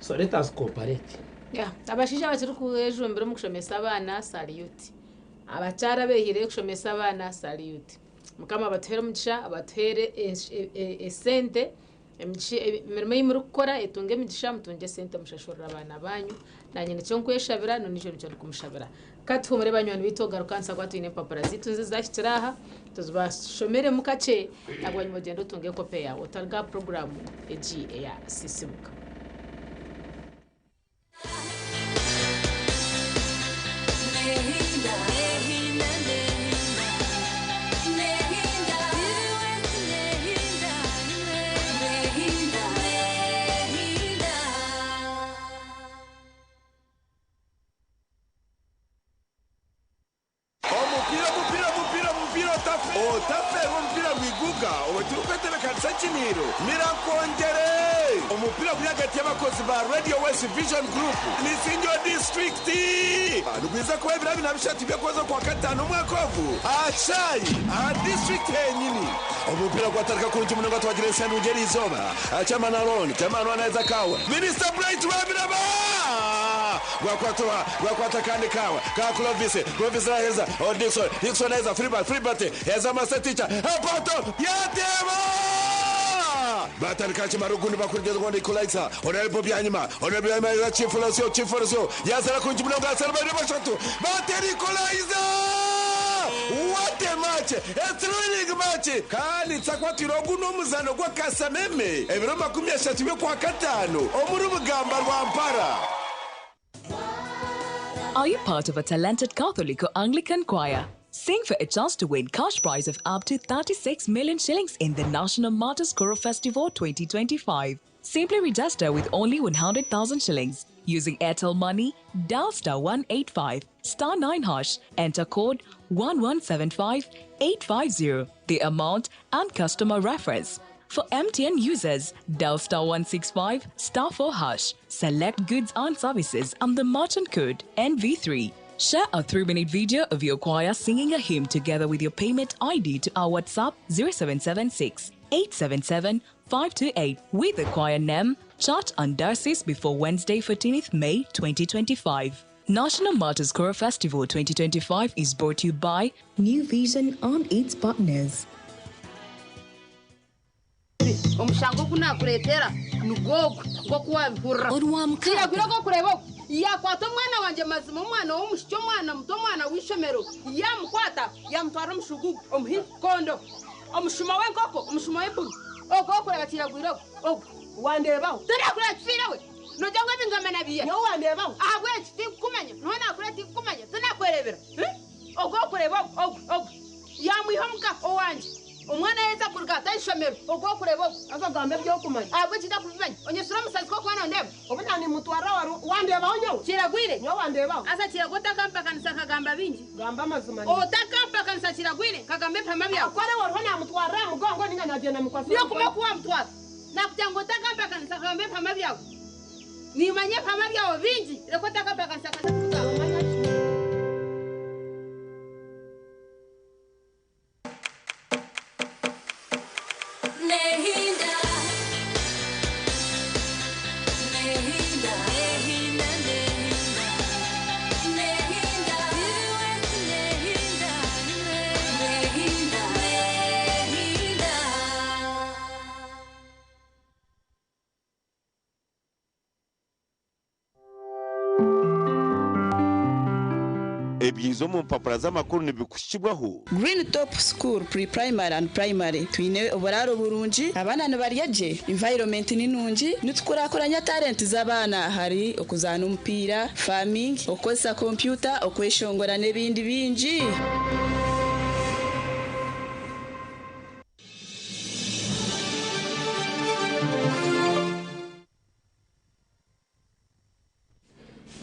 Speaker 1: So let us cooperate.
Speaker 2: Yeah, abashaija abakirikwejumbira omu kushomesa abaana salute. Abakyara abehiireyo kushomesa abaana salute. Mukama abatuheere omugisha, abatuheere esente, emirimo ei murikukora etunge emigisha, mutungye esente mushashurire abaana baanyu. Naanye nikyo nkweshabira n'ondiijo nikyo ndikumushabira. Ka tuhuumure banywani baitu ogaruka nituza kuba twine empapura zaitu nizo ezahikire aha, tuzibashomeremu kakye na bwanyima ogyende otunge ekope yaawe otaruga aha puroguraamu egi eya Sisiimuka.
Speaker 6: Omupiira omupiira omupiira omupiira otafeerwa omupiira gwiguka obwe turikwetebekanisa ekiniiro Mirakwongyere. Omupiira guri ahagati y'abakozi ba Radio West Vision Group ni Isingiro Disiturikiti. Nigwiza kuba ebiro abiri na bishatu by'okwezi okwakataano omwaka ogu aha kishaayi aha disiturikiti henyini. Omupiira gwatandika kurungi munonga twagira ensi nungi eriizooba. Chairman Aaron, Chairman Aaron Kawa, Minisita Bright Rwabiraba! Gwakwata oha? Gwakwata akandi Kawa ka Clovis, Clovis naheza oh Dickson, Dickson naheza Filbert, Filbert heza Master Teacher, Apoto yateeba! Batandika kimara ogundi bakurigeza ogundi Equalizer, Honorable Byanyima, Honorable Byanyima yaheza Chief Losio, Chief Losio yazara kurungi munonga yazara babiri bashatu batera Equalizer! What a match! A thrilling match! Kandi nitsakwatira ogu n'omuzaano gw'akasameme ebiro 30 by'okwakataano omuri Bugamba Rwampara.
Speaker 7: Are you part of a talented Catholic or Anglican choir? Sing for a chance to win cash prize of up to 36 million shillings in the National Martyrs Choral Festival 2025. Simply register with only 100,000 shillings using Airtel Money, dial star 185 star 9 hash, enter code 1175 850, the amount and customer reference. For MTN users, dial star 165 star 4 hash, select goods and services and the merchant code NV3. Share a 3 minute video of your choir singing a hymn together with your payment ID to our WhatsApp 0776 877 528 with the choir name, church and diocese before Wednesday, 14th May 2025. National Martyrs Choral Festival 2025 is brought to you by New Vision and its partners.
Speaker 8: Omushango ogu naakureetera nigwo ogu, nk'oku waabihurira. Kiragwire ogu orikureeba ogu, yaakwata omwana wangye mazima omwana w'omwishiki omwana muto omwana w'eishomero, yaamukwata yaamutwara omu shugugu omuhi kondo omushuma w'enkoko omushuma w'empunu ogu orikureeba kiragwire ogu ogu.
Speaker 9: Wandeebaho?
Speaker 8: Tinakureeba kifiire we! Noogira ngu ebi ngamba nabiiha?
Speaker 9: Nyowe wandeebaho?
Speaker 8: Ahabw'enki tinkukumanya? Noha naakureeba tinkukumanya? Tinakwereebera? Ogu orikureeba ogu ogu ogu yaamwiha omuka owangye. Omwana yaaheza kuruga ata aha ishomero ogu orikureeba ogu.
Speaker 9: Haza ogamba eby'okumanya.
Speaker 8: Ahabw'enki ntakubimanya? Onyetsire omusazi kw'okuba nondeeba?
Speaker 9: Obu naanimutwara wari wandeebaho nyowe?
Speaker 8: Kiragwire.
Speaker 9: Nyowe wandeebaho?
Speaker 8: Haza Kiragwa otakampakanisa nkagamba bingi.
Speaker 9: Gamba amazima nyowe.
Speaker 8: Otakampakanisa Kiragwire nkagamba ebihama byawe.
Speaker 9: Kore wariho naamutwarira aha mugongo ninga naagyenda mukwatsire
Speaker 8: Nyowe
Speaker 9: omukono?
Speaker 8: kuma ku waamutwara. Naakugira ngu otakampakanisa nkagamba ebihama byawe. Nimanya ebihama byawe bingi. Reka otakampakanisa nkaza kubigamba.
Speaker 9: Omanya ki?
Speaker 6: Ebyiza omu mpapura z'amakuru nibikuhikibwaho.
Speaker 10: Green Top School Pre-Primary and Primary twine oburaaro burungi, abaana nibarya gye, environment ni nungi, nitukurakuranya talenti z'abaana hari okuzaana omupiira, farming, okukozesa kompyuta, okweshongora n'ebindi bingi.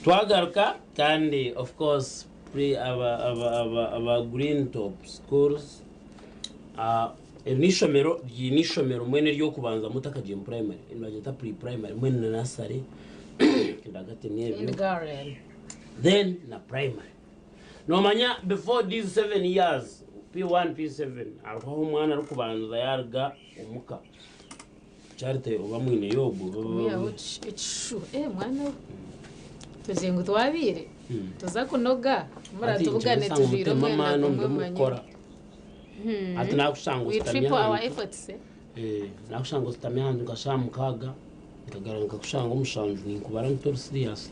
Speaker 1: Twagaruka kandi of course pre aba aba aba aba Green Top Schools. Eri n'eishomero ryine eishomero mbwenu ery'okubanza mutakagiire mu primary, nibagyeta pre-primary mbwenu na nursery, kindergarten ebyo.
Speaker 2: Kindergarten.
Speaker 1: Then na primary. Nomanya before these 7 years, P1, P7, hariho ahu omwana arikubanza yaruga omuka. Charity oba mwineyo ogwo?
Speaker 2: Kumwihaho ekishushu eh mwana we tugire ngu twabiire tuza kunoga muratubugane tujwire omwenda gumwe manye.
Speaker 1: Hati nakushanga
Speaker 2: We
Speaker 1: ositami
Speaker 2: triple our
Speaker 1: ahantu
Speaker 2: efforts eh.
Speaker 1: Eh, nakushanga ositami ahantu nka shaaha mukaaga nkagaruka nkakushanga omushanju ninkubara ngu tori serious.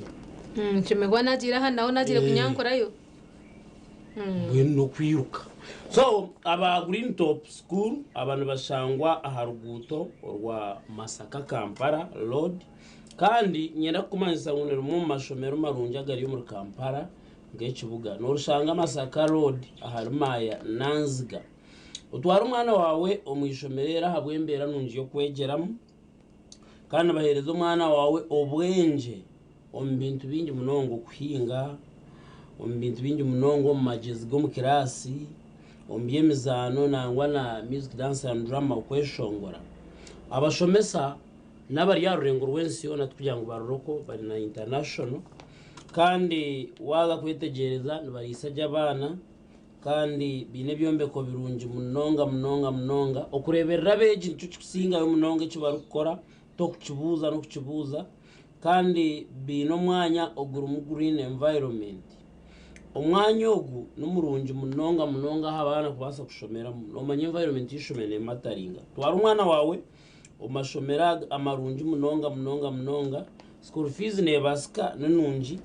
Speaker 2: Nshemererwa nagiire aha naho nagiire kunyankurayo.
Speaker 1: Mbwenu n'okwiruka. So aba Green Top School aba nibashangwa aha ruguuto orwa Masaka Kampala Road kandi niinyenda kukumanyisa ngu ni rimwe omu mashomero marungi agari omuri Kampala nk'ekibuga. Noorishanga Masaka Road ahari Maaya Nanziga. Otware omwana waawe omu ishomero eri ahabw'embeera nungi y'okwegyeramu kandi nibaheereza omwana waawe obwengye. Omu bintu bingi munonga okuhinga, omu bintu bingi munonga omu magyezi g'omu kiraasi, omu by'emizaano nangwa na music, dance and drama okweshongora. Abashomesa n'abari aha rurengo rw'ensi yoona tikugira ngu bari local bari na international kandi waaza kwetegyereza nibariisa gye abaana kandi baine ebyombeko birungi munonga munonga munonga. Okureeberera abeegi nikyo kikusingayo munonga eki barikukora t'okukibuuza n'okukibuuza. Kandi baine omwanya ogurimu green environment. Omwanya ogu nimurungi munonga munonga aha baana kubaasa kushomeramu. Noomanya environment y'eishomero neemataringa. Twara omwana waawe omu mashomero aga amarungi munonga munonga munonga. School fees neebaasika ni nungi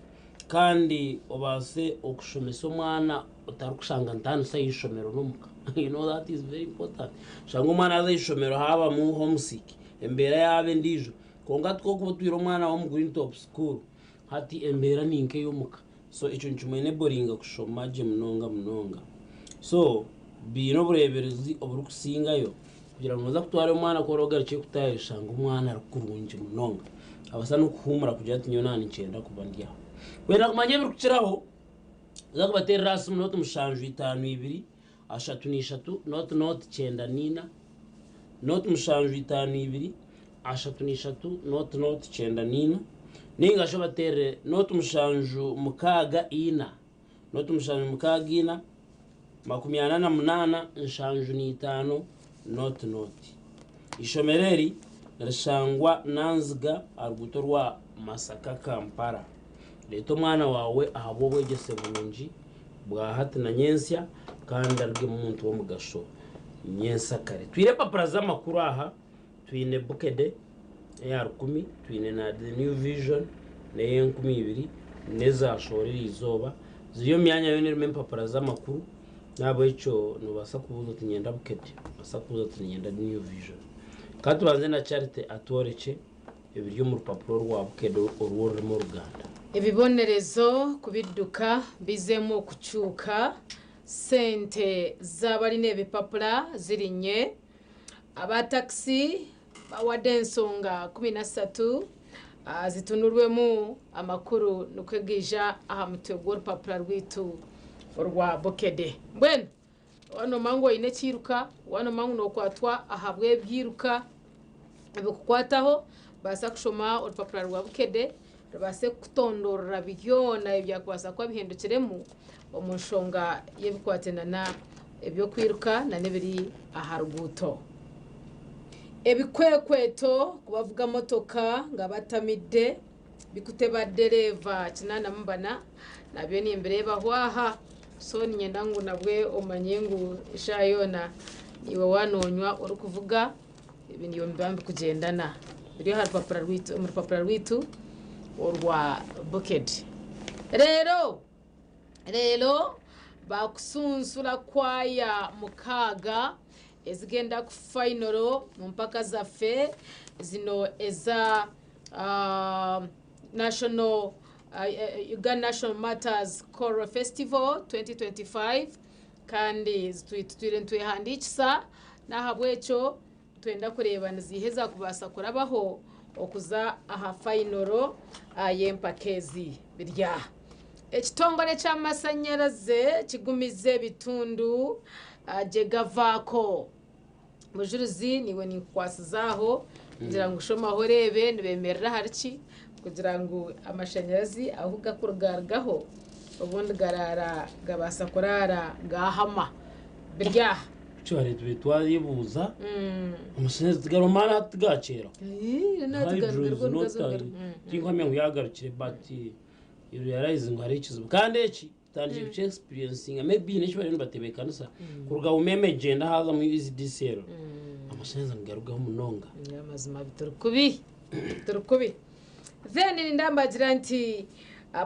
Speaker 1: kandi obaase okushomesa omwana otarikushanga ntaanisa y'eishomero n'omuka. You know that is very important. Oshange omwana yaaza aha ishomero haabamu homesick, embeera yaaba endiijo. Kwonka hati ku orikuba otwire omwana waawe omu Green Top School, hati embeera ni nk'ey'omuka. So ekyo nikimweneboringa kushoma gye munonga munonga. So baine obureeberezi oburikusingayo kugira ngu nooza kutwara omwana ku oroogarukye kutaaha oshange omwana ari kurungi munonga. Abaasa n'okuhuumura kugira ati nyowe naaba niinyenda kuba ndi aha. Kwenda kumanya ebirikukiraho, oza kubateerera aha simu nooti 752 33 00 94, nooti 752 33 00 94, nainga shi obateerere nooti 764, nooti 764, 48 75 00. Eishomero eri nirishangwa Nanziga aha ruguuto rwa Masaka Kampala. Reeta omwana waawe ahabw'obwegyese burungi. bwa hati na nyentsya kandi arugemu omuntu w'omugasho nyentsakare. Twine empapura z'amakuru aha, twine Bukede eya rukumi, twine na The New Vision n'ey'enkumi ibiri n'ezashohora eriizooba, ziri omu myanya yoona erimu empapura z'amakuru, n'ahabw'ekyo noobaasa kubuuza oti niinyenda Bukede, noobaasa kubuuza oti niinyenda New Vision. Ka tubanze na Charity atworekye. Ebiri omu rupapura orwa Bukedde orw'orurimi Oruganda.
Speaker 2: Ebibonerezo ku bidduka bizeemu okukyuka, ssente z'abalina ebipapula zirinnye, aba takisi bawadde ensonga 13 zitunurwemu amakuru nikwo gaija aha mutwe gw'orupapura rwaitu orwa Bukedde. Mbwenu waaba noomanya ngu oine ekiiruka, waaba noomanya ngu nookwatwa ahabw'ebyiruka ebikukwataho, baasa kushoma orupapura rwa Bukedde rubaase kukutondoorora byona ebyakubaasa kuba bihindukiremu omu nshonga y'ebikwatiraine n'eby'okwiruka n'ebiri aha ruguuto. Ebikwekweto kubavuga motoka nga batamidde bikute badereeva 84 nabyo nimbireebaho aha. So niinyenda ngu nabwe omanye ngu eshaaha yoona niiwe waanoonywa orikuvuga, ebi nibyo nibiba nibikugyendana. Biri aha rupapura rwaitu, omu rupapura rwaitu orwa Bukedi. Reero, reero baakusunsura kwaya mukaaga ezigenda ku fayinoro mu mpaka zaffe zino eza National Uganda National Martyrs Choral Festival 2025 kandi tutwire nitwehandiikisa n'ahabw'ekyo nitwenda kureeba niziiha ezaakubaasa kurabaho okuza aha fayinoro y'empaka ezi biri aha. Ekitongore ky'amashanyarazi kigumize ebitundu gye gavaako. Mujurizi niiwe ninkukwasiza aho kugira ngu shomaho oreebe nibemerera ahari ki kugira ngu amashanyarazi ahu gakurugarugaho obundi garaara gabaasa kuraara gaahama biri aha.
Speaker 1: Twari tube twayebuuza amashanyarazi tigarumara hati tigakyera. Hydro is not tinkuhamya ngu yagarukire but you realize ngu hariho ekizibu kandi eki tutandikire kuki experiencinga maybe haine eki bariyo nibatebeekanisa kuruga Umeme egyenda hazamu EASDCL amashanyarazi nigarugaho munonga.
Speaker 2: Amazima turi kubi turi kubi then ninda mbagira nti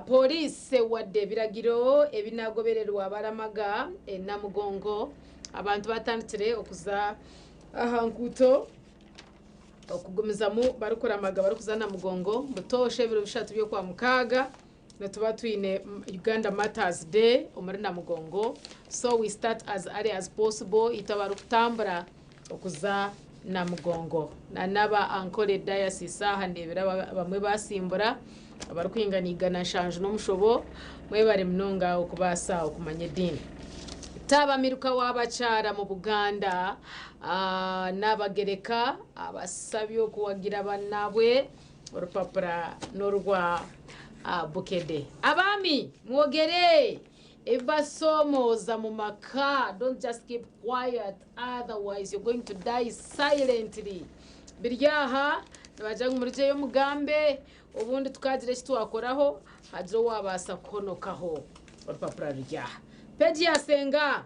Speaker 2: Pooriisi ewadde ebiragiro ebinagobererwa abaramaga e Namugongo. Abantu batandikire okuza aha nguuto okugumizamu barikuramaga barikuza Namugongo. Butoosha ebiro bishatu by'Okwamukaaga nituba twine Uganda Martyrs Day omuri Namugongo. So we start as early as possible itwe abarikutambura okuza Namugongo. Na n'aba Ankole Diocese aha ndeebire abamwe basimbura abarikwingana 700 n'omushobo. Mwebare munonga okubaasa okumanya ediini. Taabamiruka w'abakyara mu Buganda Naabagereka abasabye okuwagira bannaabwe. Orupapura n'orwa Bukedde. Abaami mwogere ebibasoomooza mu maka, don't just keep quiet otherwise you're going to die silently. Biri aha nibagira ngu murugyeyo mugambe obundi tukagira eki twakoraho hagire owaabaasa kuhonokaho. Orupapura ruri aha. Peegi ya Senga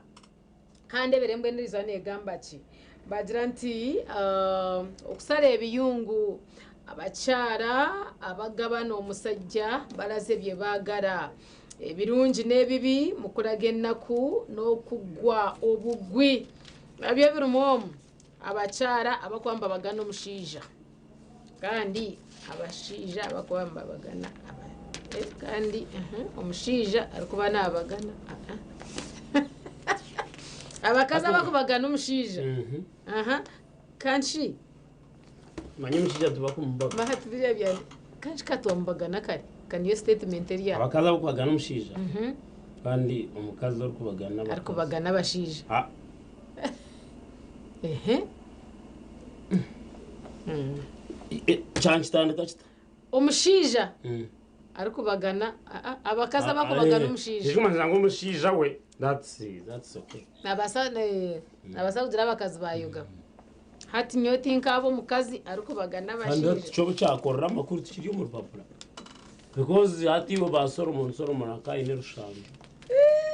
Speaker 2: kandi ebere mbwenu eriizooba neegamba ki? Baagira nti okusara ebiyungu abakyara abagabana omusajja baraze bye baagara ebirungi n'ebibi mu kuraga enaku n'okugwa obugwi. Nabyo birimu omu abakyara abakuba nibabagana omushaija kandi abashaija abakuba nibabagana kandi omushaija arikuba nabagana abakazi abakubagana omushaija kandi shi
Speaker 1: Manya omushaija tibakumubaga.
Speaker 2: Maha tibiriya bya kandi shi ka twamubagana kare ka niyo statement eri aha.
Speaker 1: Abakazi abakubagana omushaija kandi omukazi orikubagana abakazi.
Speaker 2: Arikubagana abashaija. Ehe.
Speaker 1: Kyankitandika kita?
Speaker 2: Omushaija arikubagana abakazi abakubagana omushaija.
Speaker 1: Ekirikumanyisa ngu omushaija we that's that's okay.
Speaker 2: Nabaasa nabaasa kugira abakazi bayoga. Hati nyowe tinkaaba omukazi arikubagana
Speaker 1: Kandi
Speaker 2: abashaija.
Speaker 1: hati kyo kyakorera amakuru tikiri omu rupapura because hati iwe ba Solomon Solomon akaba aine rushanju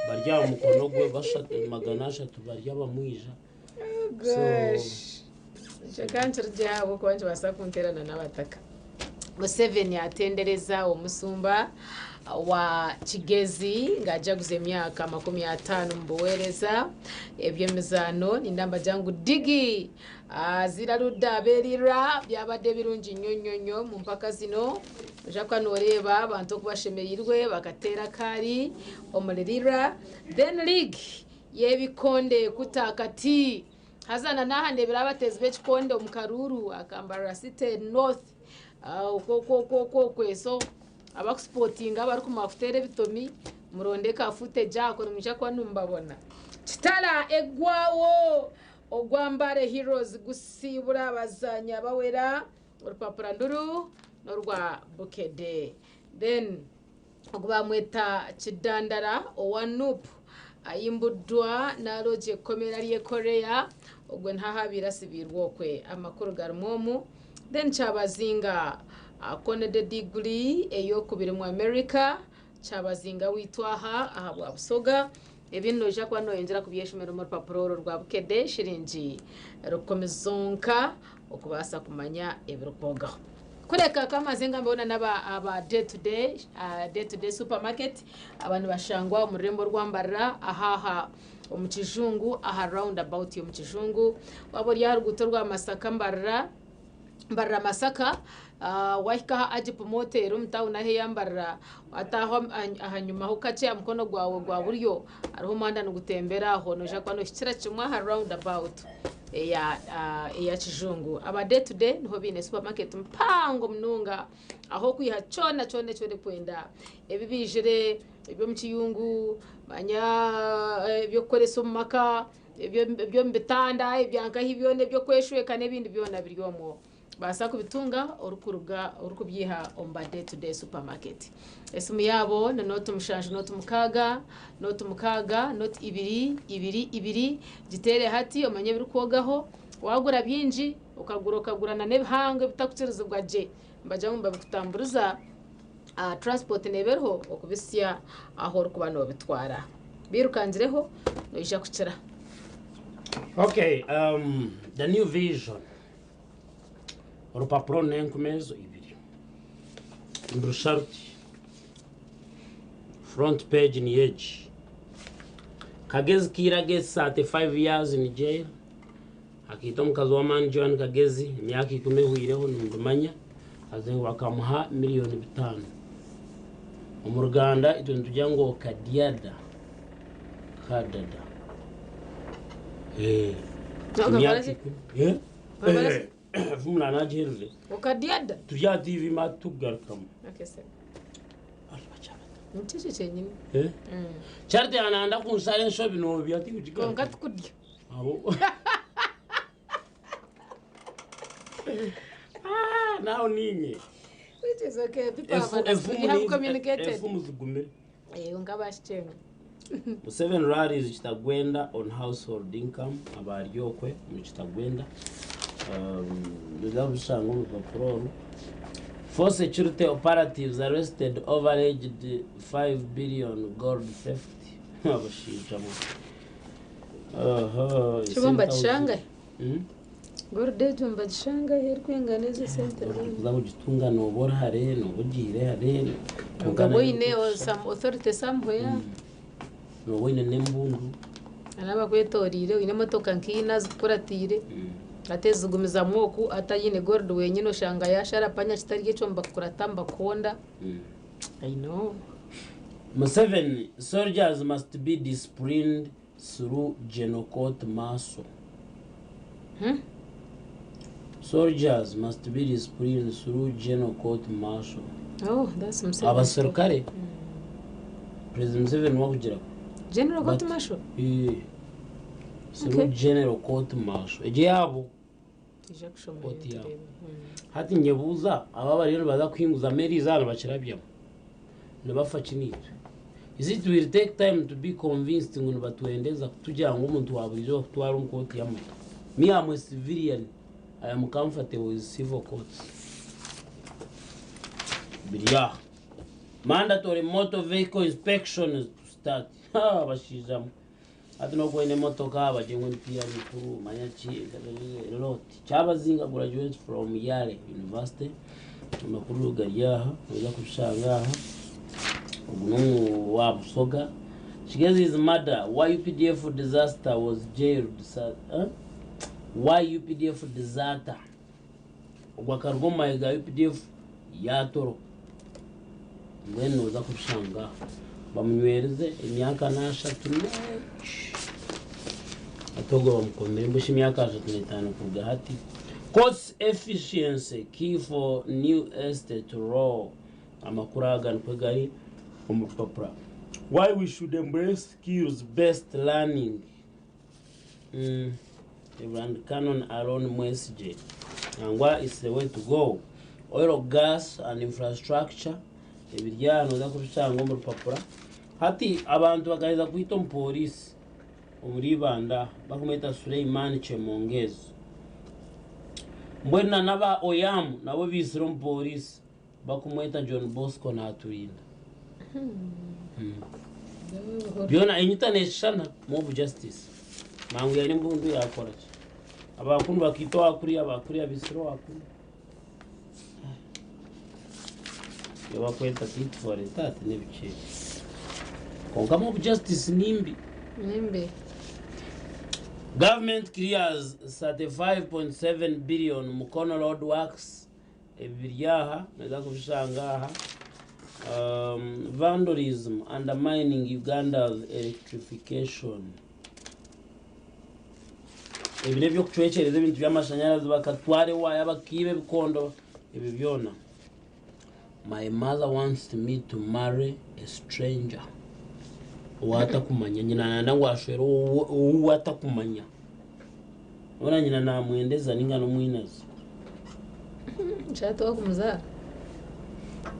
Speaker 1: bari aha mukono gwe bashatu 300 bari abamwija.
Speaker 2: Oh gosh. Ekyo ka nkirugyeho ahabw'okuba nikibaasa kunteerana n'abataka. Museveni atendereza omusumba wa Kigezi ng'ajaguza emyaka 50 omu buweereza. Eby'emizaano ninda mbagira ngu Digi azira Ludda abeerira byabadde birungi nnyo nnyo nnyo mu mpaka zino. Noija kuba nooreeba abantu oku bashemereirwe bakateera akaari omuri Lira. Then League y'ebikonde kutaakati. Haza na n'aha ndeebire abateezi b'ekikonde omu karuuru aka Mbarara City North okwo okwo okwo okwo okwe so abakusipotinga abarikumara kuteera ebitomi muronde ka footage ako nimwija kuba nimubabona. Kitara eggwawo ogwa Mbale Heroes gusiibura abazaani abawera orupapura nduru n'orwa Bukedde. Then Ogu bamweta Kidandara owa Nup ayimbuddwa nalooja ekkomera ly'e Korea ogwe niho ahabaire asibiirwe okwe amakuru garimu omu then Kyabazinga akonede diguri ey'okubiri mu America Kyabazinga waitu aha ahabwa Busoga ebindi noija kuba noyongyera kubyeshomera omu rupapura oru rwa Bukedde shiringi rukumi zonka okubaasa kumanya ebirikwogaho. Kureka kamaze ngambe hoona n'aba aba day to day, day to day supermarket aba nibashangwa omu rurembo orwa Mbarara aha aha omu kijungu aha round about y'omu kijungu. Waaba ori aha ruguuto rwa Masaka Mbarara, Mbarara Masaka, wahika aha Agip Motel omu tawuni ahu eya Mbarara, wataaha ahanyumaho kakye aha mukono gwawe gwa buryo hariho omuhanda nigutembera aho noija kuba nohikira kimwe aha round about. Eya eya kijungu. Aba day to day niho baine supermarket mpango munonga ahu okwiha kyona kyona eki orikwenda. Ebibaijire, eby'omu kiyungu, manya eby'okukoresa omu maka, Eby'omu bitanda, ebyankahi byona eby'okweshweka n'ebindi byona biri omwo. Baasa kubitunga orikuruga orikubyiha omu ba Day to Day Supermarket. Esimu yaabo ni nooti mushanju nooti mukaaga nooti mukaaga nooti ibiri ibiri ibiri. Giteere hati omanye ebirikwogaho. Waagura bingi okagura okagura na n'ebihango ebitakukirizibwa gye nibagira ngu nibabikutamburiza transport neeba eriho okubitsya ahu orikuba noobitwara. Biirukangireho noija kukira.
Speaker 1: Okay, um, the new vision. Orupapuro n'enkumi ezo ibiri. Nirusha ruti. Front page niyo egi. Kagezi Kiira gets 35 years in jail. Akaita omukazi w'amaani Joan Kagezi emyaka ikumi ehweireho nimubimanya haza ngu bakamuha miriyoni bitaano. Omu Ruganda itwe nitugira ngu okadyada kadada. Eh,
Speaker 2: Okakora
Speaker 1: emyaka
Speaker 2: ki?
Speaker 1: ikumi. Eh?
Speaker 2: Okakora ki?
Speaker 1: Eh, Vumula nagiherire.
Speaker 2: Okadyada?
Speaker 1: Turi aha TV ma tukugarukamu.
Speaker 2: Okay, sir. Nikyo ekyo kyenyini.
Speaker 1: Eh? Charity yananda kunshara enshobi nobya tikugigarukamu.
Speaker 2: Kwonka tikurya.
Speaker 1: Abo. Ah, naho ninye.
Speaker 2: Which is okay. People have
Speaker 1: Efu-
Speaker 2: understood.
Speaker 1: efumu
Speaker 2: You have
Speaker 1: ni-
Speaker 2: communicated.
Speaker 1: efumu zigumire.
Speaker 2: Eh, kwonka baashikyenga.
Speaker 1: Museveni rallies Kitagwenda on household income abari okwe mu Kitagwenda. Ndabishanga omu rupapuro oru. Four security operatives arrested over alleged 5 billion gold theft. Abashaija mu. Aha.
Speaker 2: Kibo mbakishanga.
Speaker 1: Hmm?
Speaker 2: Gold egyo mbakishanga erikwingana ezo sente zoona.
Speaker 1: Kuza kugitunga nooba ori hare nooba ogiire hare.
Speaker 2: Kwonka oine some authority somewhere.
Speaker 1: Nooba oine n'embundu.
Speaker 2: N'abakwetoreire oine emotoka nkaina zikukuratiire ate zigumizamu oku ataine gold wenyine oshanga yashara panya kitari ekyo nibakukurata nibakuhonda. I know.
Speaker 1: Museveni, soldiers must be disciplined through general court martial.
Speaker 2: Hmm?
Speaker 1: Soldiers must be disciplined through general court martial.
Speaker 2: Oh, that's Museveni.
Speaker 1: Abaserukare President Museveni wakugira
Speaker 2: General court
Speaker 1: But-
Speaker 2: martial.
Speaker 1: Eh, through
Speaker 2: Okay.
Speaker 1: general court martial. Egyo yaabo
Speaker 2: Tija kushoma
Speaker 1: Court
Speaker 2: iyo
Speaker 1: yaabo.
Speaker 2: turebe.
Speaker 1: Hati nyebuuza aba bariyo nibaza kuhinguza meri zaabo nibakirabyamu nibafa ki naitwe? Is it will take time to be convinced ngu nibatwendeza kutugira ngu omuntu wa buriijo bakutwara omu kooti y'amahe. Me am a civilian. I am comfortable with civil courts. Biri aha. Mandatory motor vehicle inspections to start. Ha, abashaija mwe. Hati n'oku oine emotoka bagye ngu emipiira mikuru manya ki lot. Kyabazinga graduates from Yale University. Amakuru gari aha noija kubishanga aha. Ogu n'omu wa Busoga. Kigezi's murder, why UPDF disaster was jailed. Huh? Why UPDF deserter. Ogwo akaruga omu mahe ga UPDF yaatoroka. Mbwenu nooza kubishanga aha. Bamunywerize emyaka n'ashatu n'eki. Hati ogwo bamukomire mbwenu shi emyaka ashatu n'etaano kuruga hati. Cost efficiency key for new estate law. Amakuru aga nikwo gari omu rupapura. Why we should embrace skills based learning. Reverend Canon Aaron Mwesigye. Nangwa is the way to go. Oil, gas and infrastructure. Ebiri aha nooza kubishanga omu rupapura. Hati abantu bakaheza kwita omupoliisi omuri Ibanda bakumweta Suleiman Chemongezo. Mbwenu na n'aba Oyamu nabo biisire omupoliisi bakumweta John Bosco Naturinda. Byona enyita neshushana mob justice. Mangu yari embundu yakora ki? Abakunu bakiita owakuriya, abakuriya biisire owakunu. Iyo bakweta tit for a tat n'ebiki ebyo. Kwonka mob justice nimbi.
Speaker 2: Nimbi.
Speaker 1: Government clears 35.7 billion Mukono Road works. Ebi biri aha, noija kubishanga aha. Vandalism undermining Uganda's electrification. Ebi n'eby'okucwekyereza ebintu by'amashanyarazi bakatwara ewaya bakiiba ebikondo ebi byona. My mother wants me to marry a stranger. Owaatakumanya nyina nayenda ngu ashwere ou atakumanya. Hoona nyina naamwendeza nainga n'omwinazi.
Speaker 2: Nshatu owakumuzaara.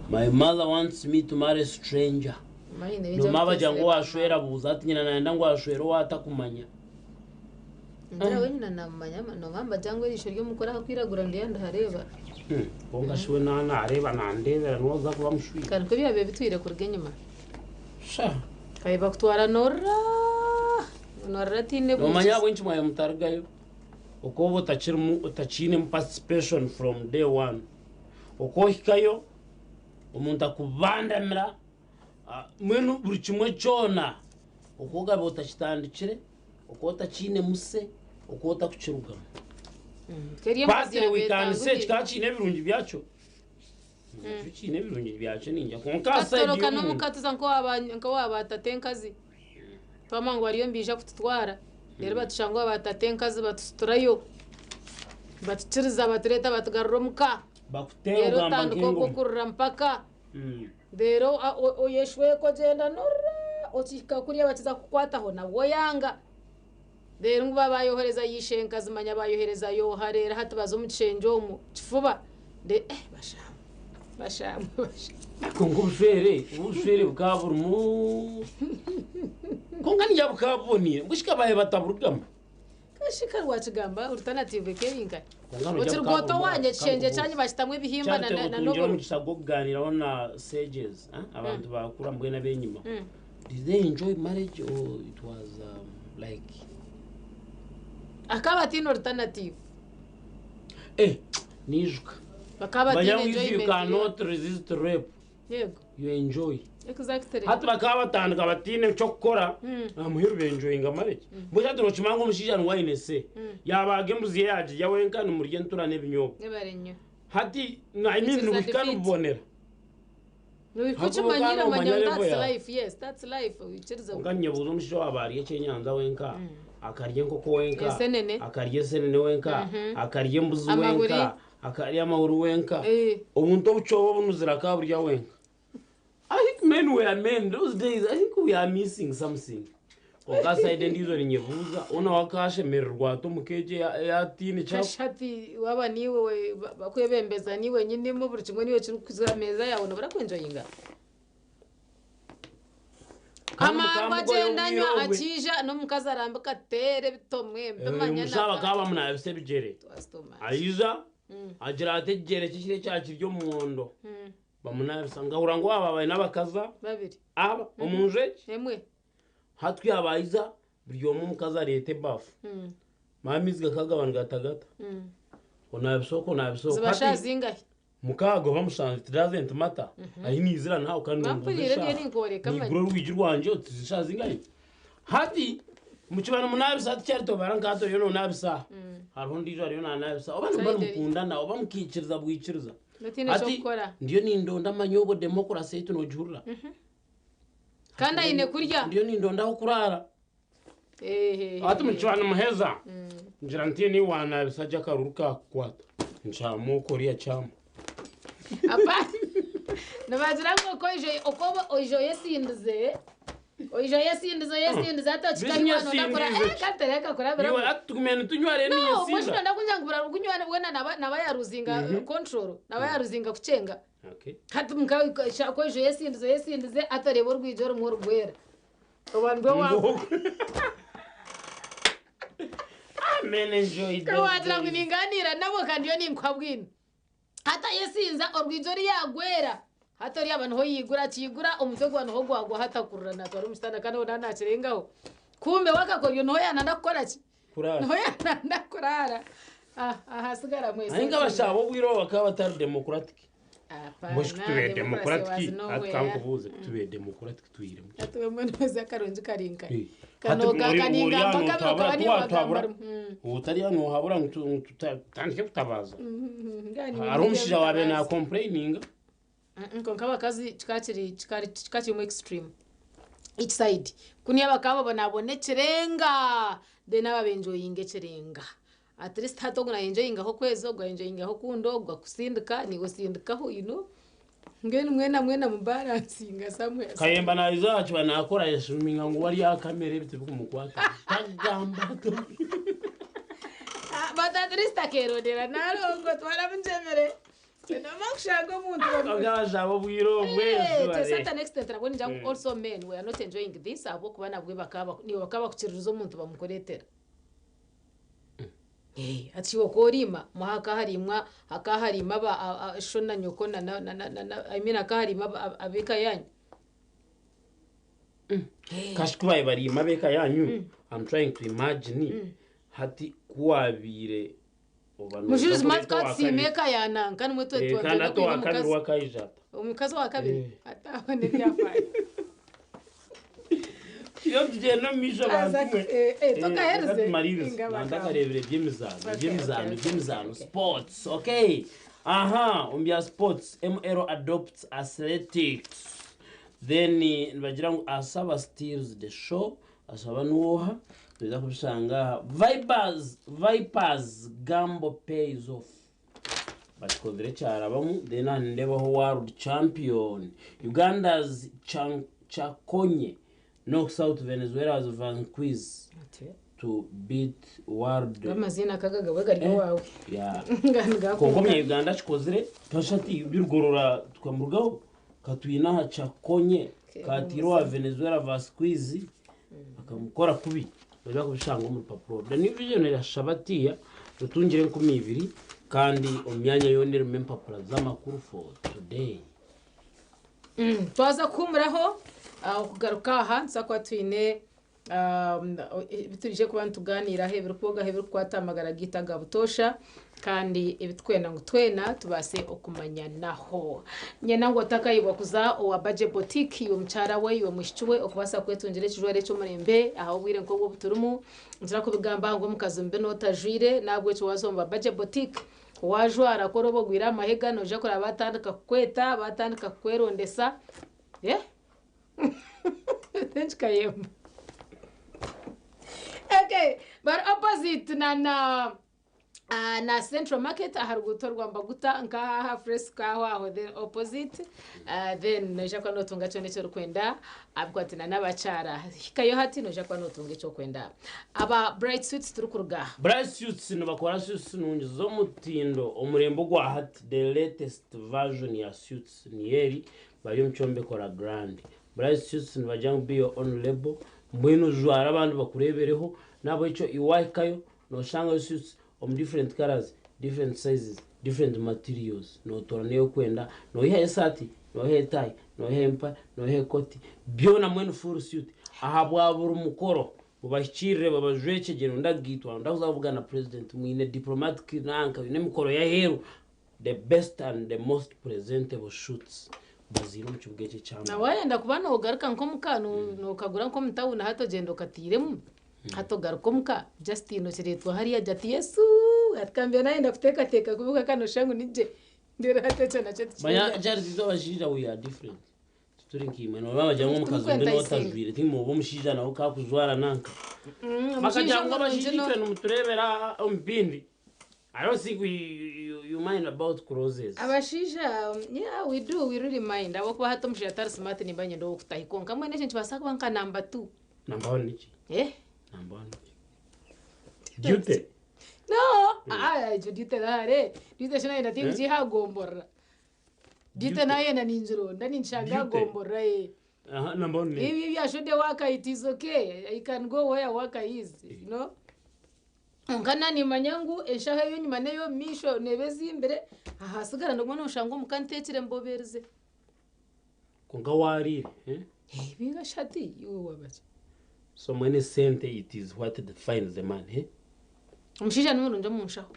Speaker 1: My mother wants me to marry a stranger. Noomanya bagira ngu owaashwera abuuza ati nyina nayenda ngu ashwere ou atakumanya.
Speaker 2: Ngira we nyina namumanya noomanya nibagira ngu eriisho ry'omukuru aha kwiragura ndiyo ndihareeba.
Speaker 1: Kwonka shi we naaba naareeba nandeebera niwe oza kuba mushwire.
Speaker 2: Ka nikwo byabaire bitwire kuruga enyima.
Speaker 1: Sha.
Speaker 2: Kare bakutwara noorira noorira tihaine
Speaker 1: Noomanya ahabw'enki mwabaire mutarugayo? Oku oba otakirimu otakiinemu participation from day one. Oku ohikayo omuntu akubandamira mbwenu buri kimwe kyona oku ogaba otakitandikire, oku otakiine muse, oku otakukirugamu. Partly we can say kikaba kiine ebirungi byakyo. Nakyo kiine ebirungi byakyo ningira kwonka aha side
Speaker 2: Tukatoroka
Speaker 1: y'omuntu.
Speaker 2: n'omuka tuza nk'owa ba tatenkazi. Twamanya ngu bariyo nibaija kututwara. Reero batushanga owa ba tatenkazi batusiturayo. Batukiriza batureeta batugarura omuka.
Speaker 1: Bakuteera
Speaker 2: Reero
Speaker 1: ogamba
Speaker 2: otandika okwo
Speaker 1: nk'engoma.
Speaker 2: kurira mpaka. Reero oyeshweka ogyenda norira okihika kuriya bakiza kukukwataho nabwo oyanga. Reero ngu baaba bayohereza ya ishenkazi manya bayohereza yooha reero hati baza omu kishengye omwo kifuba eh bashamwe bashamwe bashamwe.
Speaker 1: Kwonka obushwere obushwere bukaba burimu kwonka ningira bukaba buboniire mbwenu shi kabaye bataburugamu.
Speaker 2: Kashi kare wakigamba alternative ekeri nkahi?
Speaker 1: Kwonka nogira
Speaker 2: Oti
Speaker 1: bukaba
Speaker 2: rwota
Speaker 1: burimu
Speaker 2: owangye ekishengye
Speaker 1: kankubuuze.
Speaker 2: kyanyu bakitamu ebihimba
Speaker 1: Charity
Speaker 2: na
Speaker 1: otungire
Speaker 2: n'oburo.
Speaker 1: omugisha gw'okugaaniiraho na sages abantu bakura mbwenu ab'enyima. Did they enjoy marriage or it was like.
Speaker 2: Akaba ataine alternative.
Speaker 1: Eh, niijuka.
Speaker 2: Bakaba
Speaker 1: Manya
Speaker 2: bataine
Speaker 1: ngu if you
Speaker 2: enjoyment
Speaker 1: cannot resist rape,
Speaker 2: Yego.
Speaker 1: you enjoy.
Speaker 2: Exactly.
Speaker 1: Hati bakaba batandika bataine ky'okukora, aha muheru benjoyinga marriage. Mbwenu hati nookimanya ngu omushaija niwe aine say. Yaabaaga embuzi ye yaagirya wenka nimurya entura n'ebinyobwa.
Speaker 2: Mwebare nnyo.
Speaker 1: Hati, I mean
Speaker 2: It is a
Speaker 1: nibuhika
Speaker 2: defeat.
Speaker 1: nibubonera.
Speaker 2: Okimanyire omanya ngu that's life yes that's life oikirize.
Speaker 1: Kwonka ninyebuuza omushaija owaaba arya ekyenyanja wenka, akarya enkoko wenka,
Speaker 2: Ensenene.
Speaker 1: akarya ensenene wenka, akarya embuzi
Speaker 2: Amahuri.
Speaker 1: wenka, akarya amahuri wenka, obuntu obucooba obunuzire akaburya wenka. I think men were men those days, I think we are missing something. Kwonka side endiijo ninyebuuza, hoona we akashemererwa ata omuka egyo ei ataine eki
Speaker 2: Kasha hati waaba niiwe bakwebembeza niiwe nyinimu buri kimwe niiwe kirikuza aha meeza yaawe nobura kwenjoyinga?
Speaker 1: Kandi
Speaker 2: Amaarwa
Speaker 1: mukamugoye
Speaker 2: agyenda
Speaker 1: obwire
Speaker 2: anywa
Speaker 1: obwe.
Speaker 2: akiija n'omukazi arambika ateera ebitomwe mpimanya
Speaker 1: Omushaija bakaba bamunabisa ebigyere. Aija agira ati ekigyere kye kiri ekya kiri omuhondo. Bamunabisa ngahurira ngu aba baine abakazi
Speaker 2: Babiri.
Speaker 1: aba omu nju egi.
Speaker 2: Emwe.
Speaker 1: Hati ku yaaba aija buri omwe omukazi areeta ebafu. Manya amaizi gakagaba nigatagata. Onaabisa oku onaabisa oku.
Speaker 2: Ziba shaaha
Speaker 1: Hati
Speaker 2: zingahi?
Speaker 1: mukaaga oba mushanju it doesn't matter. Ahi niizira nawe kandi nombuuza
Speaker 2: Wampuriire
Speaker 1: eshaaha.
Speaker 2: ndiyo ninkworeka manya.
Speaker 1: Niigura orwigi rwangye oti eshaaha zingahi? Hati mukiba nimunaabisa hati Charity obara nka hati oriyo nonaabisa hariho ondiijo ariyo nanaabisa oba nimuba
Speaker 2: Side eri.
Speaker 1: nimukundana oba mukaikiriza bwikiriza.
Speaker 2: Otiine
Speaker 1: Hati
Speaker 2: eky'okukora.
Speaker 1: ndiyo nindonda manya obwo democracy yaitu nogihurira.
Speaker 2: Kandi aine kurya.
Speaker 1: Ndiyo nindonda ah'okuraara. Hati mukiba nimuheza ngira nti niiwe wanaabisa gye akaruru kaakukwata. Nkyama okwo oriya kyama.
Speaker 2: Apa- Nibagira ngu oku oija oku oba oija oyesindize oija oyesindize oyesindize hati
Speaker 1: Beitu
Speaker 2: okikanywa noonda kura
Speaker 1: nyesindiize
Speaker 2: eh
Speaker 1: ki?
Speaker 2: kandi tereka kurabiramu.
Speaker 1: Iwe hati tugume nitunywa reero
Speaker 2: No,
Speaker 1: ninyesinda.
Speaker 2: mbwenu noonda kungira ngu buraruga kunywa bwena naba naba yaruzinga control naba yaruzinga kukyenga.
Speaker 1: Okay.
Speaker 2: Hati muka sha ku oija oyesindize oyesindize hati oreeba orwigi orumwe orugwera. Oba nibwo wa
Speaker 1: Amen enjoy
Speaker 2: Ka waagira ngu ningaaniira nabo ka ndiyo ninkuha bwino. Hati ayesinza orwigi oru yaagwera hati ori yaaba niho yaigura akiigura omutwe gwa niho gwagwa hati akurura naatwara omu kitanda kandi hoona naakirengaho. Kumbe we akakoryo niho yaananda kukora ki?
Speaker 1: Kuraara.
Speaker 2: Niho yaananda kuraara. Ah, ahasigara mwese.
Speaker 1: Naye nk'abashaija b'obwire obu bakaba batari democratic.
Speaker 2: Hapana,
Speaker 1: Mbwenu shi kutubeire
Speaker 2: democracy
Speaker 1: democratic,
Speaker 2: was
Speaker 1: hati
Speaker 2: nowhere.
Speaker 1: kankubuuze kutubeire democratic twiremu ki?
Speaker 2: Hati wemwe nooza akarungi kari nkahi?
Speaker 1: Eh,
Speaker 2: Kano
Speaker 1: hati ori ori
Speaker 2: kaningamba
Speaker 1: hano
Speaker 2: kabiri
Speaker 1: otabura
Speaker 2: okaba niiwe
Speaker 1: tiwatuhabura
Speaker 2: wagamba rimwe.
Speaker 1: otari hano ohabura ngu tu- ngu tutandike kutabaaza.
Speaker 2: Ngani
Speaker 1: Hariho omushaija waabaire naakompureyininga.
Speaker 2: Kwonka abakazi kikaba kiri kikaba kikaba kirimu extreme each side. Kunu bakaba babonabona ekirenga then aba benjoyinga ekirenga. At least hati ogu nayenjoyingaho okwezi, ogu ayenjoyingaho okundi, ogu akusindika, naiwe osindikaho you know. Mbwenu mwena mwena mubaransinga somewhere.
Speaker 1: Kayemba naija aha kiba nakora yashuminga ngu wari aha kamera ebi tibikumukwataho. Tagamba
Speaker 2: Ah, but at least akerondera nalongo twara munjemere. Noma kushanga omuntu
Speaker 1: Akabashaba obwire obwe
Speaker 2: Eh, to a certain extent nabwo ningira ngu also men we are not enjoying this ahabw'okuba nabwe bakaba niiwe bakaba bakukiririza omuntu bamukureetera. Eh, hati iwe ku oriima muha hakahariimwa hakahariima aba a- a- sho na nyoko na na na na na I mean hakahariima aba- aba- ab'eka yaanyu.
Speaker 1: Kashi ku baabaire bariima ab'eka yaanyu, I'm trying to imagine hati ku waabaire oba nooza
Speaker 2: Mujulizi
Speaker 1: kureeta
Speaker 2: mati
Speaker 1: owa
Speaker 2: twatusiima
Speaker 1: kabiri.
Speaker 2: eka ya nanka nimwe twe
Speaker 1: Eh,
Speaker 2: twa-
Speaker 1: kandi
Speaker 2: twenda
Speaker 1: hati
Speaker 2: kwiha
Speaker 1: owa kabiri
Speaker 2: omukazi.
Speaker 1: wakaija ata?
Speaker 2: Omukazi owa kabiri
Speaker 1: Eh.
Speaker 2: ataho n'ebyafaayo.
Speaker 1: Iyo tugyenda omu maisho
Speaker 2: Aza
Speaker 1: bantu mwe.
Speaker 2: eh, eh,
Speaker 1: Eh,
Speaker 2: tokahereze.
Speaker 1: reka tumalirize.
Speaker 2: Inga
Speaker 1: Nanda
Speaker 2: bakaba.
Speaker 1: kareebire eby'emizaano,
Speaker 2: Okay,
Speaker 1: eby'emizaano,
Speaker 2: okay, okay,
Speaker 1: eby'emizaano,
Speaker 2: okay.
Speaker 1: sports, okay. Aha, omu bya sports, ML adopts athletics. Then eh, nibagira ngu Asaba steals the show, Asaba niwoha, noija kubishanga aha. Vipers, Vipers gamble pays off. Bakikozire kyarabamu, then aha nindeebaho world champion. Uganda's Chan Chakonye knocks out Venezuela's Vanquiz to beat world
Speaker 2: Amaziina akaga gawe gari
Speaker 1: Eh,
Speaker 2: owaawe.
Speaker 1: yeah.
Speaker 2: Nga nigakunga.
Speaker 1: Kwonka omunya Uganda akikozire twashusha birugorora tukamurugaho katwine aha Chakonye katiire owa Venezuela Vasquez akamukora kubi noija kubishanga omu rupapura oru. The New Vision erashusha batiya otungire 2000 kandi omu myanya yoona erimu empapura z'amakuru for today.
Speaker 2: Twaza kuhuumuraho ah, okugaruka aha nituza kuba twine um, ebi turije kuba nitugaaniiraho ebirikwogaho ebirikukwata aha magara gaitu aga butoosha kandi ebi turikwenda ngu twena tubaase okumanyanaho. Nyenda ngu otakayebwa kuza owa Budget Boutique iwe mukyara we, iwe mwishiki we okubaasa kwetungira ekijwaro eky'omurembe aha obwire nk'obu obu turimu. Nkira kubigamba ngu omukazi mubi n'otajwaire n'ahabw'ekyo waaza omu ba Budget Boutique Waajwara ku orooba ogwire aha mahega noija kureeba baatandika kukweta, baatandika kukwerondesa. Eh? Thank Kayemba. Okay, bari opposite na na ah, na Central Market aha ruguuto rwa Mbaguta nka aha Fresco aho aho then opposite ah, then noija kuba nootunga kyona eki orikwenda abikwatine n'abakyara. Hikayo hati noija kuba nootunga eki orikwenda. Aba Bright Suites turikuruga.
Speaker 1: Bright Suites nibakora suits nungi z'omutindo omurembe ogwa hati the latest version ya suits niyo eri bari omu kyombeko La Grande. Bright Suites nibagira ngu be your own label mbwenu jwara abandi bakureebereho n'ahabw'ekyo iwe wahikayo noshangayo suits omu different colours, different sizes, different materials notoorana ei orikwenda noihayo esaati, noihayo etaayi, noihayo empare, noihayo ekooti byona mbwenu full suit ahabwa buri mukoro. Mubahikiirire babajwekyegyere ondi agaitwa ondi akuza kuvuga na president mwine diplomatic nanka oine emikoro y'aheeru the best and the most presentable shoots baziine omu kibuga eki
Speaker 2: Na
Speaker 1: eky'amaani.
Speaker 2: waayenda kuba noogaruka nk'omuka nookagura nk'omu tawuni hati ogyenda okatairemu hati ogaruka omuka just nokireetwa hariya agira ati Yesuu hati ka mbe naayenda kuteekateeka kubi kwonka nooshusha ngu ni gye reero hati ekyo nakyo
Speaker 1: Manya
Speaker 2: tikihurira.
Speaker 1: Charles itwe abashaija we are different. Tituri nkaimwe nooba bagira ngu omukazi ondi
Speaker 2: Turikwentaisinga.
Speaker 1: n'otajwire timwe oba omushaija nawe kakujwara nanka.
Speaker 2: Omushaija
Speaker 1: Bakagira ngu
Speaker 2: omurungi
Speaker 1: abashaija
Speaker 2: no
Speaker 1: itwe nimutureebera aha omu bindi. I don't think we, you, you mind about clothes.
Speaker 2: Abashaija yeah we do we really mind ahabw'okuba hati omushaija atari smart nimba nyenda ow'okutahi kwonka mbwenu ekyo nikibaasa kuba nka number two.
Speaker 1: Number one niki?
Speaker 2: Eh?
Speaker 1: Number one niki? Duty.
Speaker 2: No! Ah, ekyo duty nahare. Duty shi nayenda
Speaker 1: Eh?
Speaker 2: tinkugiiha aha gomborora. Duty
Speaker 1: Duty.
Speaker 2: nayenda ningironda ninkishanga aha
Speaker 1: Duty.
Speaker 2: gomborora eh.
Speaker 1: Aha, number one niki?
Speaker 2: Ebi ebya show the work it is okay. I can go where work is, you know. Kwonka nanimanya ngu enshaho ey'enyima n'ey'omu maisho neeba ezimbire, ahasigara noguma noshanga omuka nteekire mboberize.
Speaker 1: Kwonka waariire, eh?
Speaker 2: Eh, binga shi hati iwe waaba ki?
Speaker 1: So mbwenu esente it is what defines a man, eh?
Speaker 2: Omushaija ni murungi omu nshaho.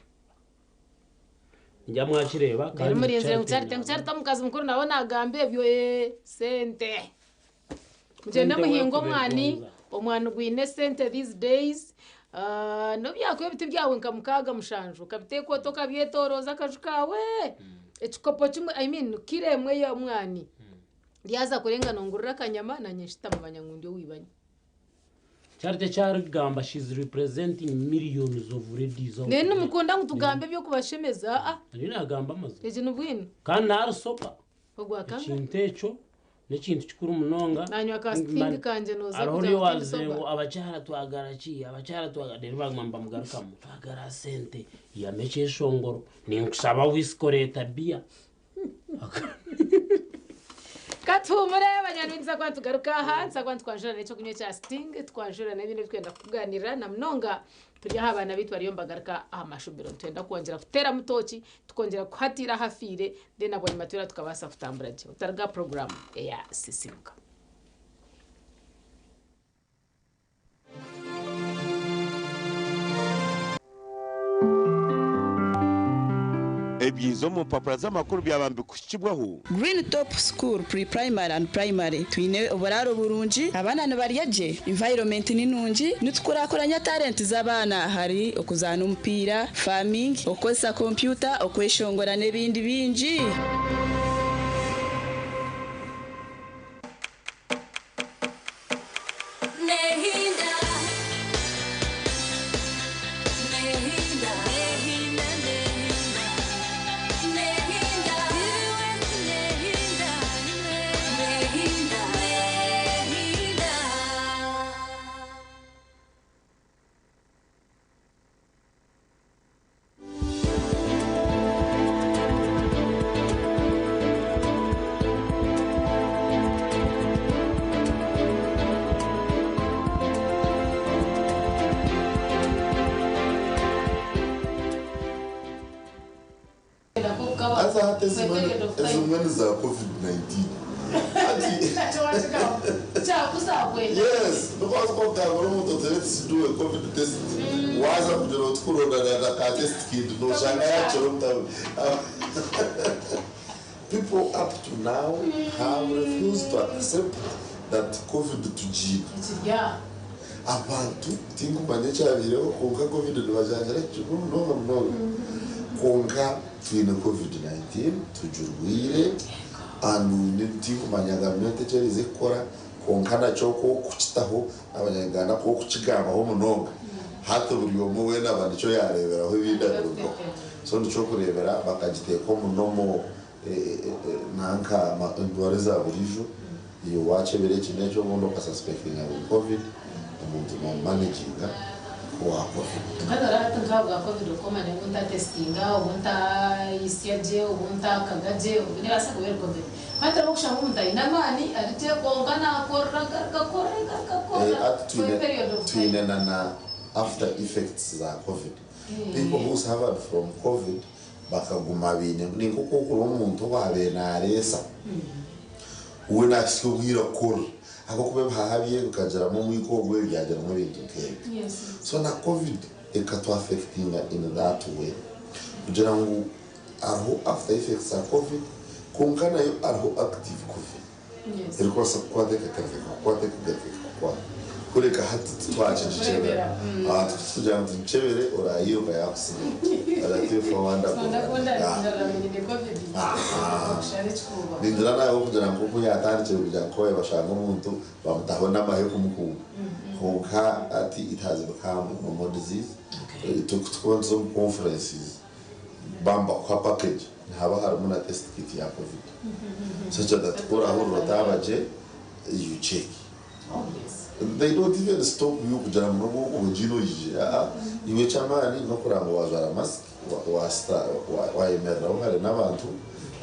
Speaker 1: Ningira mwakireeba
Speaker 2: Reero
Speaker 1: kandi
Speaker 2: murinzire ngu
Speaker 1: Charity
Speaker 2: Charity ngu
Speaker 1: naaba.
Speaker 2: Charity omukazi mukuru nawe naagamba ebyo ee sente. Mugyende
Speaker 1: Sente
Speaker 2: muhinge
Speaker 1: wekuba
Speaker 2: omwani,
Speaker 1: egonza.
Speaker 2: omwani gwine esente these days. Ah, n'obu byakuba ebiti byawe nka mukaaga mushanju okabiteeka oti okabyetoorooza akaju kaawe, ekikopo kimwe I mean kiro emwe y'omwani ryaza kurenga nongurira akanyama naanye nshutama bamanya ngu ndi ow'eibanya.
Speaker 1: Charity eki arikugamba she's representing millions of ladies out
Speaker 2: Naye
Speaker 1: there.
Speaker 2: nimukunda ngu tugambe eby'okubashemeza aa
Speaker 1: Ariyo nagamba amazima.
Speaker 2: Egi ni bwino.
Speaker 1: Kandi nari sober.
Speaker 2: Ogwa kanga?
Speaker 1: Ekintu ekyo n'ekintu kikuru munonga.
Speaker 2: Nanywa ka Sting kangye nooza
Speaker 1: Hariho
Speaker 2: kugira
Speaker 1: ori
Speaker 2: ngu
Speaker 1: owaazire
Speaker 2: tindisoba.
Speaker 1: ngu abakyara twagara ki, abakyara twagara, reero baguma nibamugarukamu, twagara sente, ihamu ekyeshongoro, ninkushaba wisiki oreeta biya.
Speaker 2: Katuhumure banywani baitu nituza kuba nitugaruka aha nituza kuba nitwanjura n'ekyokunywa ekya Sting twanjura n'ebindi ebitwenda kukuganirira na munonga turi aha abaana baitu bariyo nibagaruka aha mashomero nitwenda kwongyera kuteeramu tooki tukongyera kuhatiira ahafiire then bwanyima twena tukabaasa kutambura gye otariga aha puroguraamu eya Sisimuka.
Speaker 6: Ebyiza omu mpapura z'amakuru byaba nibikuhikibwaho.
Speaker 10: Green Top School Pre-Primary and Primary twine oburaaro burungi, abaana nibarya gye, environment ni nungi, nitukurakuranya talent z'abaana ahari okuzaana omupiira, farming, okukozesa kompyuta, okweshongora n'ebindi bingi.
Speaker 11: Haza hati ezimwe ni za COVID-19. Hati yes, because kwakutangura omuntu otere to do a COVID test, waza kugira oti kuronda na ka test kit noshanga yakira omutauni. People up to now have refused to accept that COVID tugiine. Abantu tinkumanya ekyabaireho kwonka covid nibajanjara kikuru munonga munonga. Kwonka twine COVID-19 tugirwire and tinkumanya gavumenti eki erize kukora kwonka nakyo kwokukitaho abanyayuganda kwokukigambaho munonga hati buri omwe weena aba nikyo yareeberaho ebindi abirugaho. So nikyo okureebera bakagiteeka omu normal nanka endwara eza buriijo iwe wakyebera eki n'eki obundi okasuspectinga ngu ni covid omuntu nomumanaginga owa covid.
Speaker 2: Kandi hariho hati nkahabwa covid okomanya obu ntatesitinga, obu ntayisya gye, obu ntakaga gye, nebaasa kuba eri covid. Kandi hariho okushanga omuntu aine amaani ari gye kwonka nakorora agaruka akorora agaruka akorora
Speaker 11: Hati
Speaker 2: for a period of time.
Speaker 11: twine na na after effects za covid. People who suffered from covid bakaguma baine ninka oku orikureeba omuntu owaabaire naareesa we naahitsya obwire kukorora ahabw'okuba ebihaha bye bikagiramu omwika ogwo byagiramu ebintu nk'ebyo. So na covid ekatuaffectinga in that way kugira ngu hariho after effects za covid kwonka nayo hariho active covid erikubaasa kukukwata ekagaruka ekakukwata ekagaruka ekakukwata. Kureka hati titwakigikyebera. Abantu ku tukugira ngu tugikyebere oraayiruka yaakusiga. Ningira nawe kugira ngu oku yaatandikire kugira ngu kubaire bashanga omuntu bamutaho n'amahe kumukunga. Kwonka hati it has become a normal disease. Ku turikuba nituza omu conferences baaba nibakuha package nihaba harimu na test kit ya covid. Such that ku orahurira otaaba gye you check. They don't even stop you kugira ngu nobu orikuba ogiire oijire aa iwe eky'amaani n'okureba ngu wajwara mask wayemereraho hare n'abantu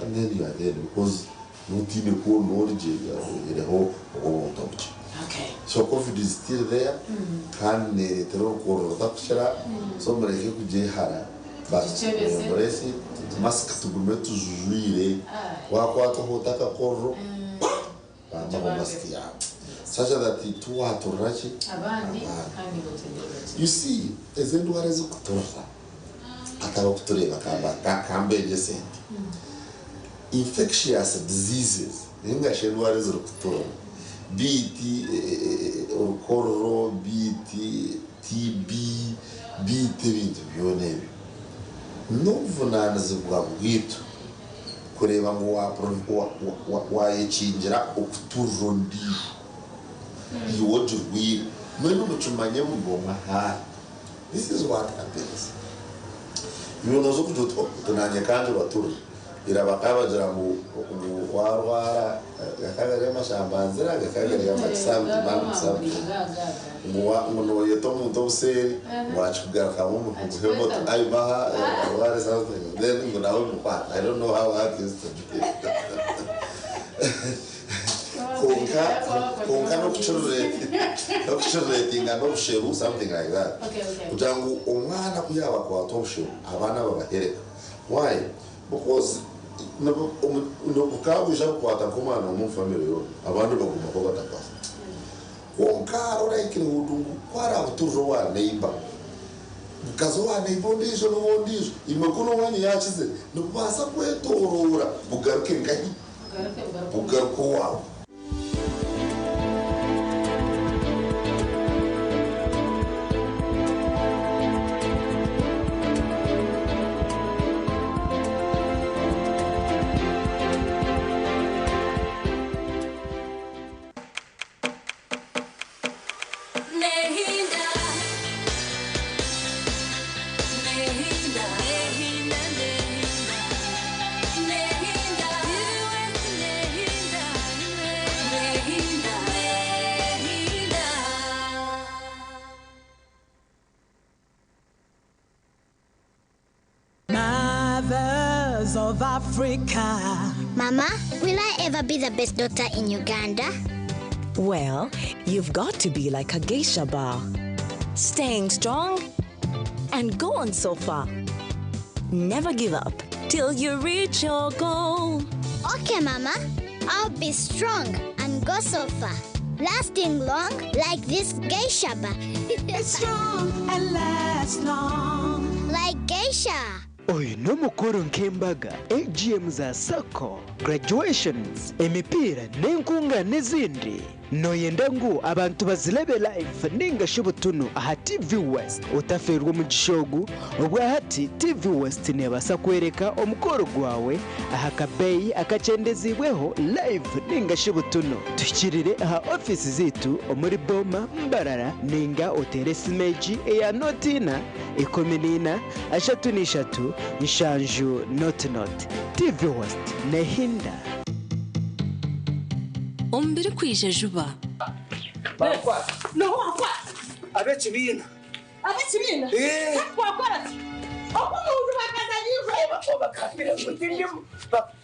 Speaker 11: and then you are there because notiine ku ori gye oihireho obwo obuntu obukye. So covid is still there kandi neretera orukorora rutakukira so mureke kugyehara but embrace it, mask tugume tuzijwire wakwatwaho ota akakororo pa! Bambaho mask yaawe such that tiwaturira ki?
Speaker 2: Abandi.
Speaker 11: Abandi. You see ezi endwara ezikuturira hatariho kutureeba kambegyese nti infectious diseases ninga shi endwara ezirikuturira be it orukororo, be it TB, be it ebintu byona ebyo n'obuvunanizibwa bwaitu kureeba ngu wayekingira okuturira ondiijo iwe ogirwaire. Mbwenu mukimanye buri omwe ahu ari. This is what happens. Iwe nooza okugira oti oh, nanye ka ngibaturire. Ira bakaba bagira ngu ngu warwara gakaba gari amashambanzira gakaba gari amakisambi ngu ngu noyeta omuntu obuseeri ngu akikugarukamu muhemoto aimaha arware something then ngu nawe mukwata. I don't know how that used to be. Konka konka n'okukiretinga n'obusheru, something like that, kugira ngu omwana ku yaaba akwata obusheru, abaana babahereka. Why? Because bukaba bwija bukwata nk'omwana omu family yoona, abandi bagumako batakwasa. Kwonka hariho likelihood ngu kwarabuturira owa neighbor, bukaza owa neighbor ondiijo n'owondiijo, imwe kunu owanyu yakize, nibubaasa kwetoroora bugaruke nkahi, bugaruke owaawe.
Speaker 12: Nehinda, Nehinda, Nehinda, Nehinda, Nehinda, Nehinda, Nehinda.
Speaker 13: Mothers of Africa.
Speaker 14: Mama, will I ever be the best daughter in Uganda?
Speaker 7: Well, you've got to be like a geisha bar, staying strong and go on so far. Never give up till you reach your goal.
Speaker 14: Okay, Mama. I'll be strong and go so far. Lasting long like this geisha bar.
Speaker 13: It's strong and lasts long.
Speaker 14: Like geisha.
Speaker 15: Oyu n'omukuru nk'embaga, AGM za SACCO, graduations, emipiira n'enkunga n'ezindi. Noyenda ngu abantu bazirebe live ninga shi butunu aha TV West? Otaferwa omugisha ogu. Obwahati TV West nebaasa kwereka omukoro gwawe aha kabeeyi akakyendezibweho live ninga shi butunu. Tuhikirire aha ofiisi ziitu omuri Boma, Mbarara, ninga otere esimu egi eya 04 14 33 7 00. TV West, nehinda.
Speaker 12: Omubiri kwija juba.
Speaker 16: Ab'ekibiina.
Speaker 9: Ab'ekibiina?
Speaker 16: Eh.
Speaker 9: Wakora ki? Omuntu bakazanyirwe.
Speaker 16: Bakambira ngu tindimu.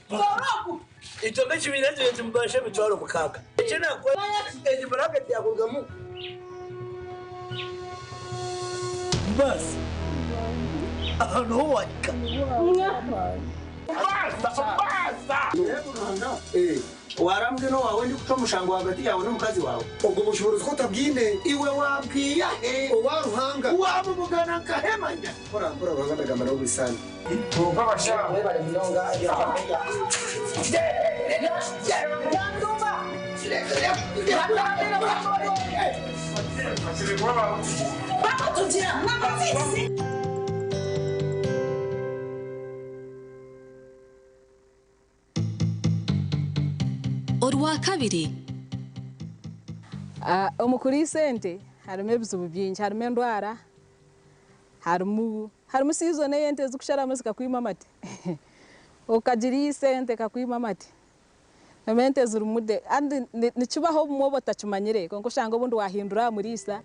Speaker 9: Toroku.
Speaker 16: Itwe b'ekibiina ekyo tumubasha 60,000. Eki nakora egi buraketi yakurugamu. Basi. Aha niho wahika. Basa, basa.
Speaker 17: Warambwe no wawe ndi kuca omushango hagati yawe n'omukazi wawe.
Speaker 3: Ubwo bushobozi ko utabwine?
Speaker 17: Iwe wabwiya he?
Speaker 3: Owa Ruhanga.
Speaker 17: Wabubugana nkahemanya.
Speaker 3: Mpora mpora Ruhanga ndagamba nawe bisana.
Speaker 9: Bakutugira mwabafisi.
Speaker 12: Orwakabiri.
Speaker 2: Omu kuriisa ente harimu ebizibu bingi, harimu endwara, harimu season ey'ente ezikusharamu zikakwima amate. Okagiriisa ente ekakwima amate. Harimu ente zirimu de kandi nikibaho obumwe oba otakimanyire, kwonka oshanga obundi wahindura aha muriisa,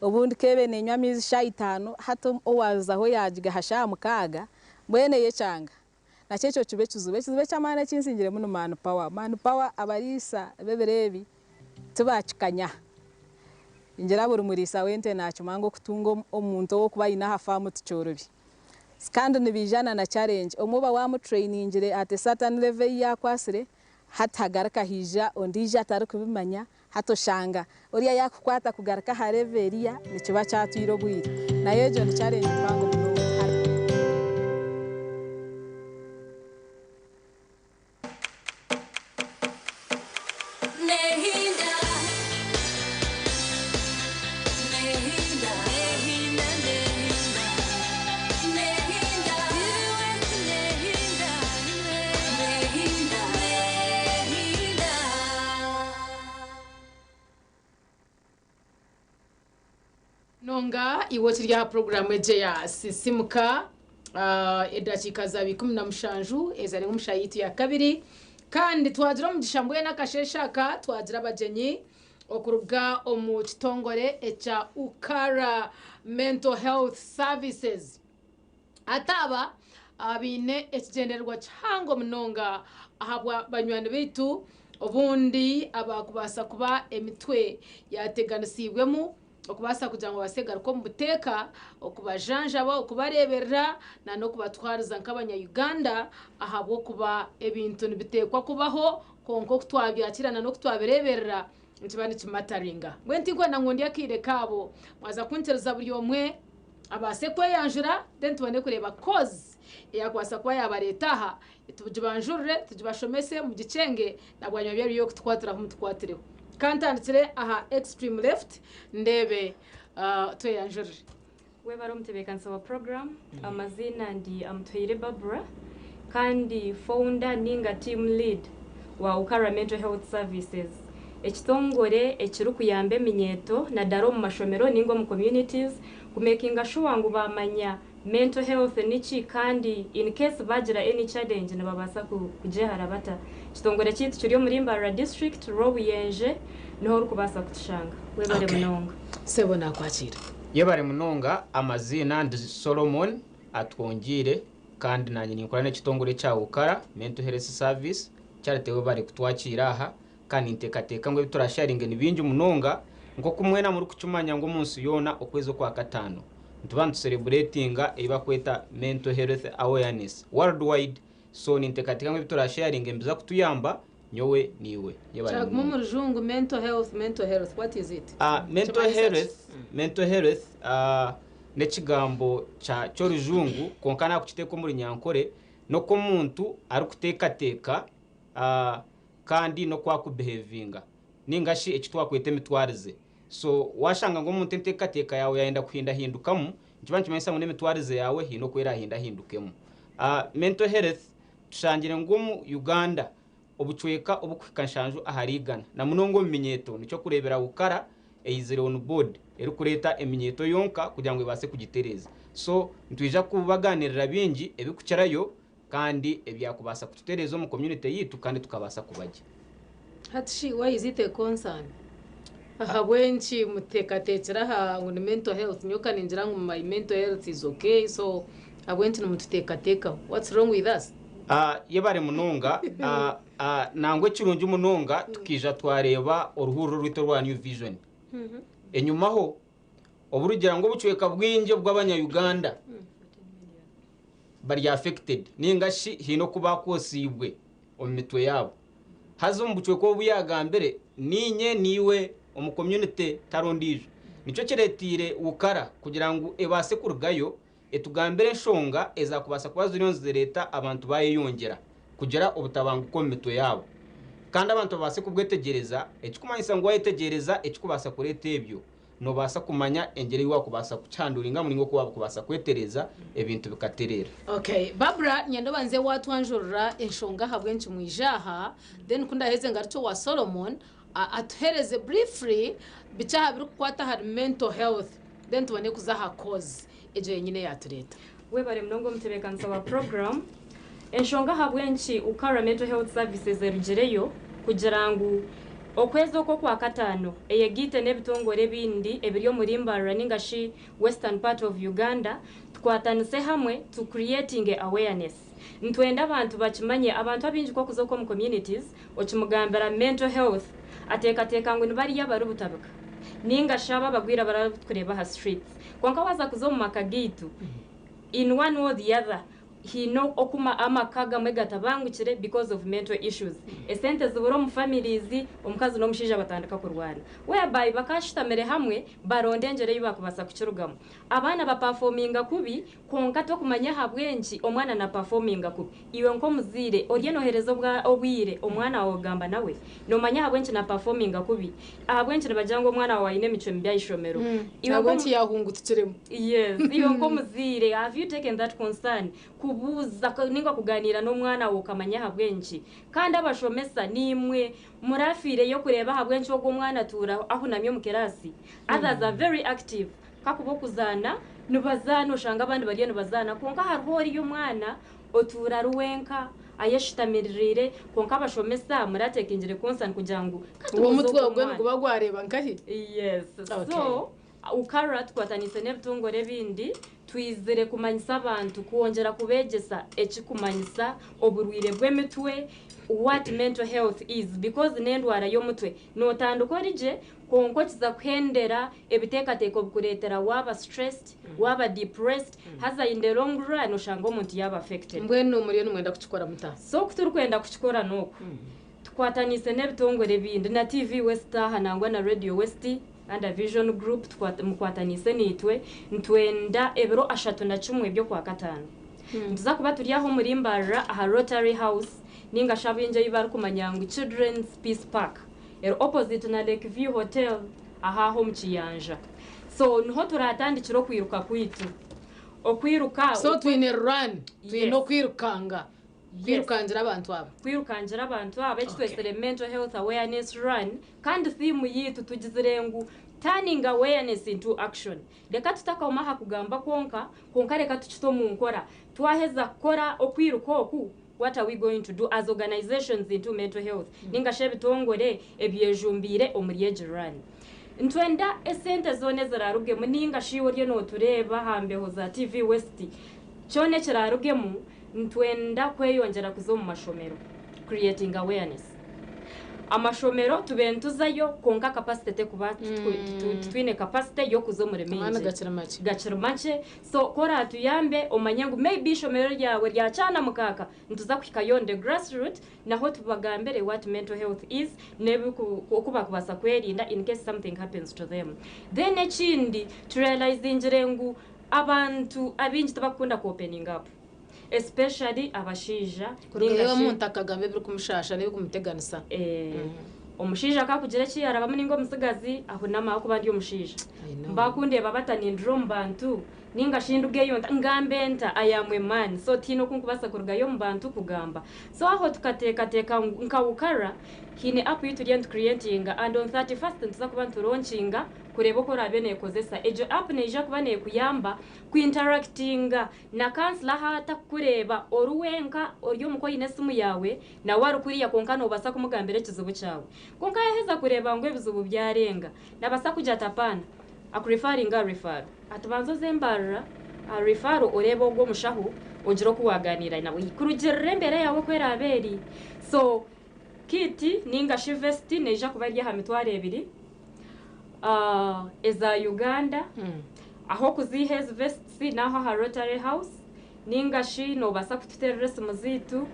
Speaker 2: obundi keebe nenywa amaizi shaaha 5, hati owazaho yagiga aha shaaha 6, mbwenu eyekyanga. Nakyo ekyo kiba ekizibu. Ekizibu eky'amaani ekinsingiremu ni manpower. Manpower abariisa b'ebiro ebi tibakikanya. Ningira buri muriisa w'ente nakimanya ngu okutunga omuntu ow'okuba aine aha faamu tikyorobi. Kandi nibiijana na challenge. Omwe oba wamutrainingire at a certain level ei yakwasire, hati hagaruka haija ondiijo atarikubimanya, hati oshanga oriya yakukwata kugaruka aha level eriya nikiba kyatwire obwire. Nayo egyo ni challenge mpango munonga.
Speaker 12: Nehinda, Nehinda, Nehinda, Nehinda, Nehinda, Nehinda, Nehinda.
Speaker 2: Nonga iwe kiri aha porogaramu egye ya Sisimuka. Edakiika zaaba 17 ezari omu shaaha yaitu ya kabiri. Kandi twagira omugisha mbwenu akasheeshe aka twagira abagyenyi okuruga omu kitongore ekya Ukara Mental Health Services. Hati aba baine ekigyendererwa kihango munonga ahabwa banywani baitu obundi abaakubaasa kuba emitwe yaateganisiibwemu okubaasa kugira ngu babaase kugaruka omu buteeka, okubajanjaba, okubareeberera n'okubatwariza nk'abanya-Uganda ahabw'okuba ebintu nibiteekwa kubaho kwonka oku twabyakiira n'oku twabireeberera nikiba nikimataringa. Mbwenu tinkwenda ngu ndye akaire kaabo, mwaza kunkiriza buri omwe abaase kweyanjura then tubone kureeba cause eyakubaasa kuba yaabareeta aha, tugibanjurire, tugibashomese, mugikyenge na bwanyima byaba biri eby'okutukwatiraho mutukwatireho. Ka ntandikire aha extreme left ndeebe tweyanjurire.
Speaker 18: Webare omutebeekanisa wa program. Amaziina ndi Amutuhaire Barbara kandi founder ninga team lead wa Ukara Mental Health Services, ekitongore ekirikuyamba eminyeeto nadara omu mashomero ninga omu communities kumekinga sure ngu bamanya mental health niki kandi in case bagira any challenge nibabaasa kugyehara bata. Ekitongore kyaitu kiri omuri Mbarara district, Rwobuyenje niho orikubaasa kutushanga. Webare munonga.
Speaker 2: Sebo nakwakiira.
Speaker 19: Yebare munonga, amaziina ndi Solomon Atwongiire kandi nanye ninkora n'ekitongore ekya Ukara Mental Health Service. Charity webare kutwakiira aha kandi ninteekateeka ngu ebi turasharinge ni bingi munonga nk'oku mwena murikukimanya ngu omunsi yoona okwezi okwakataano nituba nitusereburetinga ei bakweta Mental Health Awareness Worldwide so ninteekateeka ngu ebi turasharinge nibiza kutuyamba nyowe naiwe. Yebare
Speaker 2: Kyaguma omu
Speaker 19: munonga.
Speaker 2: rujungu mental health, mental health what is it?
Speaker 19: Mental
Speaker 2: Nikimanyisa ki?
Speaker 19: health, mental health n'ekigambo kya ky'orujungu kwonka naakukiteeka omu runyankore n'oku omuntu arikuteekateeka kandi n'oku arikubihevinga ninga shi eki twakweta emitwarize. So waashanga ngu omuntu enteekateeka yaawe yaayenda kuhindahindukamu, nikiba nikimanyisa ngu n'emitwarize yaawe haine oku eraahindahindukemu. Mental health tushangire ngu omu Uganda obucweka obukuhika nshanju ahari igana na munonga omu minyeeto nikyo kureebera Ukara eizire on board erikureeta eminyeeto yonka kugira ngu ebaase kugitereeza. So nitwija kubaganirira bingi ebikukirayo kandi ebyakubaasa kututereeza omu community yaitu kandi tukabaasa kuba gye.
Speaker 2: Hati shi why is it a concern? Ahabw'enki muteekateekire aha ngu ni mental health? Nyowe ka ningira ngu my mental health is okay so ahabw'enki nimututeekateekaho? What's wrong with us?
Speaker 19: Yebare munonga. Nangwa ekirungi munonga tukaija twareeba oruhuriro rwaitu orwa New Vision enyumaho oburugira ngu obucweka bwingi obw'abanya-Uganda bari affected ninga shi haine oku baakwosiibwe omu mitwe yaabo. Haza omu bucweka obu yaagambire, niinye, niiwe, omu community tariho ondiijo. Nikyo kireeteire Ukara kugira ngu ebaase kurugayo etugambire enshonga ezaakubaasa kuba ziriyo nizireeta abantu baayeyongyera kugira obutabanguko omu mitwe yaabo kandi abantu babaase kubwetegyereza, ekikumanyisa ngu waayetegyereza ekikubaasa kureeta ebyo, noobaasa kumanya engyeri ei waakubaasa kukihanduringamu nainga oku waakubaasa kwetereeza ebintu bikatereera.
Speaker 2: Okay, Barbara nyenda obanze waatwanjurira enshonga ahabw'enki mwija aha, then ku ndaaheze ngarukye owa Solomon atuheereze briefly bikye aha birikukwata ahari mental health then tubone kuza aha cause egyo yenyine eyaatureeta.
Speaker 18: Webare munonga omutebeekanisa wa puroguraamu. Enshonga ahabw'enki Ukara Mental Health Services erugireyo kugira ngu okwezi oku Okwakataano eyegaite n'ebitongore ebindi ebiri omuri Mbarara ninga shi Western part of Uganda tukwatanise hamwe tu creatinge awareness. Nitwenda abantu bakimanye, abantu abaingi ku orikuza okwo omu communities okimugambira mental health ateekateeka ngu ni bariya abaributabika ninga shi abo abagwire abarikureeba aha streets kwonka waaza kuza omu maka gaitu in one way or the other haine oku amaka agamwe gatabangukire because of mental issues. Esente zibura omu families, omukazi n'omushaija batandika kurwana whereby bakashutamire hamwe baronda engyera ei bakubaasa kukirugamu. Abaana bapafominga kubi kwonka tokumanya ahabw'enki omwana napafominga kubi. Iwe nk'omuzaire oriyo nohereza obwire omwana waawe kugamba nawe? Nomanya ahabw'enki napafominga kubi? Ahabw'enki nibagira ngu omwana waawe aine emicwe mibi aha ishomero? Iwe
Speaker 2: Ahabw'enki yaahungutukiremu?
Speaker 18: Yes, iwe nk'omuzaire have you taken that concern kubuuza ninga kuganiira n'omwana waawe okamanya ahabw'enki? Kandi abashomesa niimwe murafiireyo kureeba ahabw'enki ogwo omwana atuura ahunami omu kiraasi? Others are very active. Kakuba okuzaana Nibazaana oshanga abandi bariyo nibazaana kwonka hariho oriya omwana otuura ari wenka ayeshutamiririire kwonka abashomesa muratekingire concern kugira ngu
Speaker 2: Uwo omutwe ogwe niguba gwareeba nkahi?
Speaker 18: Yes. So ukara tukwatanise n'ebitongore ebindi twizire kumanyisa abantu kwongyera kubeegyesa ekikumanyisa oburwire bw'emitwe what mental health is because n'endwara y'omutwe nootandika ori gye kwonka okiza kuhendera ebiteekateeko bikureetera waaba stressed waaba depressed haza in the long run oshanga omuntu yaaba affected.
Speaker 2: Mbwenu muriyo nimwenda kukikora muta?
Speaker 18: So oku turikwenda kukikora n'oku tukwataniise n'ebitongore ebindi na TV West aha nangwa na Radio West under Vision Group mukwataniise naitwe nitwenda ebiro 31 by'Okwakataano nituza kuba turi aha omuri Mbarara aha Rotary House ninga shi abaingi ei barikumanya ngu Children's Peace Park eri opposite na Lake View Hotel aha aha omu Kiyanja so niho turatandikire okwiruka kwaitu okwiruka
Speaker 2: So twine run, twine okwirukanga, kwirukangira abantu aba.
Speaker 18: Kwirukangira abantu aba eki twesire Mental Health Awareness Run kandi theme yaitu tugizire ngu turning awareness into action. Reka tutakahuma aha kugamba kwonka, kwonka reka tukite omu nkora. Twaheza kukora okwiruka oku, what are we going to do as organisations into mental health ninga shi ebitongore ebyejumbiire omuri egi run. Nitwenda esente zoona ezirarugemu ninga shi iwe oriyo notureeba aha mbeho za TV West, kyona ekirarugemu nitwenda kweyongyera kuza omu mashomero creating awareness. Amashomero tube nituzayo kwonka capacity tekuba titwine capacity y'okuza omuri
Speaker 2: Amaani
Speaker 18: mingi.
Speaker 2: gakiri makye.
Speaker 18: Gakiri makye. So ku oratuyambe omanye ngu maybe eishomero ryawe rya Kyanamukaaka nituza kuhikayo on the grassroot naho tubagambire what mental health is n'ebiku oku bakubaasa kwerinda in case something happens to them. Then ekindi turealizingire ngu abantu abaingi tibakukunda ku opening up especially abashaija
Speaker 2: Kuruga
Speaker 18: ninga
Speaker 2: iwe
Speaker 18: shi
Speaker 2: omuntu akagamba ebirikumushasha n'ebirikumuteganisa.
Speaker 18: Omushaija kakugira eki yarabamu ninga omutsigazi ahunama ahakuba ndi omushaija. Bakundeeba bata nindura omu bantu ninga shi ndugeyo nta ngambe nta I am a man so tihaine oku nkubaasa kurugayo omu bantu kugamba. So aho tukateekateeka ngu nka Ukara haine app ei turiyo nitucreatinga and on 31st nituza kuba nitulaunchinga kureeba oku oraabe neekozesa. Egyo app neija kuba neekuyamba kuinteractinga na counsellor ahu atakukureeba ori wenka ori omuka oine esimu yaawe nawe ari kuriya kwonka noobaasa kumugambira ekizibu kyawe. Kwonka yaaheza kureeba ngu ebizibu byarenga naabaasa kugira ati apaana akureferringe aha referral ati banza oze Mbarara aha referral oreebe ogwo omushaho ogire oku waagaaniira nawe kurugiirira embeera yaawe oku eraabe eri. So kit ninga shi vest neija kuba eri aha 20,000 eza Uganda. Ah'okuziiha ezi vests n'aho aha Rotary House ninga shi noobaasa kututeerera esimu zaitu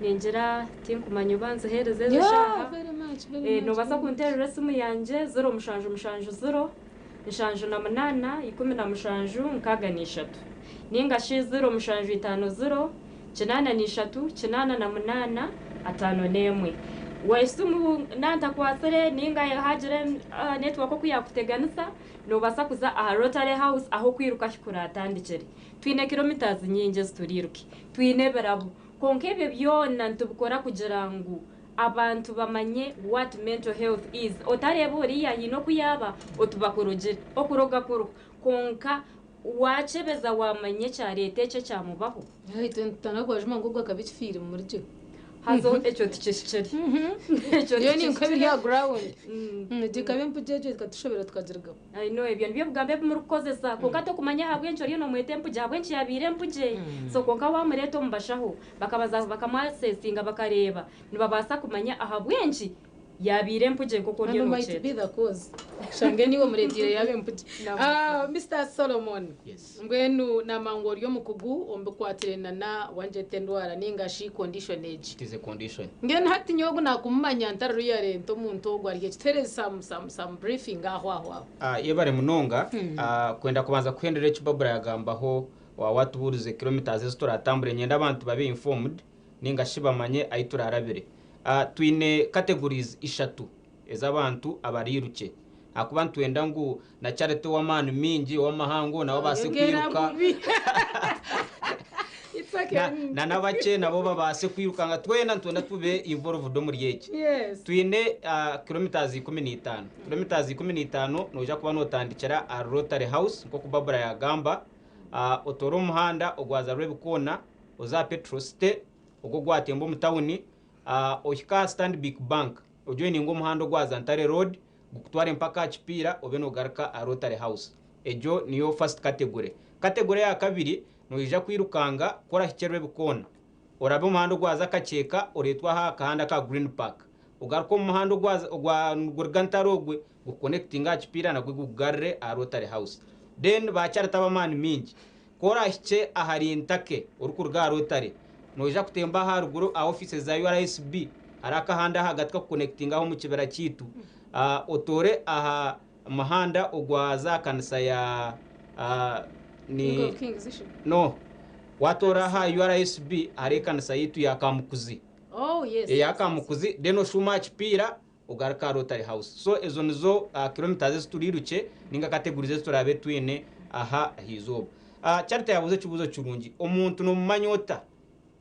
Speaker 18: ningira tinkumanya oba nziheereze ezi
Speaker 2: Yeah,
Speaker 18: shaaha.
Speaker 2: very much, very much,
Speaker 18: Noobaasa
Speaker 2: very much.
Speaker 18: kunteerera esimu yangye 0770 78 17 63 ninga shi 0750 83 88 51. Esimu nantakwatsire ninga hagira network oku yakuteganisa noobaasa kuza aha Rotary House ahu okwiruka ahi kuratandikire. Twine kilometres nyingi ezi turiiruke, twine ebirabo kwonka ebyo byona nitubikora kugira ngu abantu bamanye what mental health is. Otareeba oriya haine oku yaaba oti bakurogire, okuroga kuriho kwonka wakyebeza wamanya ekyareeta ekyo ekyamubaho.
Speaker 2: Itwe nitutandika kubajuma ngu ogu akaba ekifiire mumurigye.
Speaker 18: Haza ekyo tikihikire. Ekyo
Speaker 2: Yo ninka ebiri
Speaker 18: tikihikire.
Speaker 2: aha ground. Gikaba empugye egyo ekatushobera tukagirugaho.
Speaker 18: I know ebyo nibyo bigambo ebi murikukozesa kwonka tokumanya ahabw'enki oriyo nomweta empugye ahabw'enki yabaire empugye. So kwonka wamureeta omu bashaho bakabaza bakamu-assessinga bakareeba nibabaasa kumanya ahabw'enki yabaire empugye nk'oku oriyo
Speaker 2: And might
Speaker 18: nokyeta.
Speaker 2: be the cause. Shange niwe omureetiire yaaba empugye. Mr Solomon. Mbwenu namangwa ori omukugu omu bikwatiraine na wangyeta endwara ninga shi condition egi.
Speaker 19: It is a condition.
Speaker 2: Mbwenu hati nyowe ogu nakumumanya ntari ruyarenta omuntu ogu ari ekituheereze some, some, some briefing aho aho aho.
Speaker 19: Yebare munonga. Kwenda kubanza kuhendera eki Barbara yagambaho waaba watubuurize kilometres ezi turatambure niinyenda abantu babe informed ninga shi bamanye ahi turarabire. Twine categories ishatu ez'abantu abariirukye ahakuba nitwenda ngu na Charity ow'amaani maingi ow'amahango nawe abaase kwiruka
Speaker 2: It's okay.
Speaker 19: Na n'abakye nabo babaase kwiruka nga twena nitwenda tube involved omuri eki. Twine kilometres 15. Kilometres 15 noija kuba nootandikira ahari Rotary House nk'oku Barbara yaagamba. Otoore omuhanda ogwaza Rwebikoona oze aha Petrol City ogwo ogwatemba omu tawuni, ohike aha Stanbic Bank ojoininge omuhanda ogwaza Ntare Road gukutware mpaka aha Kipiira obe nogaruka aha Rotary House. Egyo niyo first category. Category eya kabiri noija kwirukanga ku orahikye Rwebikoona orabe omuhanda ogwaza Kakyeka oreetwe aha kahanda aka Green Park ogaruke omu muhanda ogwa niguruga Ntare ogwe gukuconnectinge aha Kipiira nagwe gukugarure aha Rotary House. Then ba Charity ab'amaani maingi ku orahikye ahari Ntake orikuruga aha Rotary noija kutemba aharuguru aha offices za URSB hariho akahanda ahagati kakuconnectinga aho omu kibira kyaitu otoore aha muhanda ogwaza aha kanisa ya
Speaker 2: King
Speaker 19: ni
Speaker 2: of Kings shi?
Speaker 19: no watoora aha URSB hariho ekanisa yaitu ya Kamukuzi.
Speaker 2: Oh yes.
Speaker 19: Eya Kamukuzi then oshuume aha Kipiira ogaruke aha Rotary House. So ezo nizo kilometres ezi turiirukye ninga categories ezi turaabe twine aha ah'eizooba. Charity yaabuuza ekibuuzo kirungi, omuntu nomumanya ota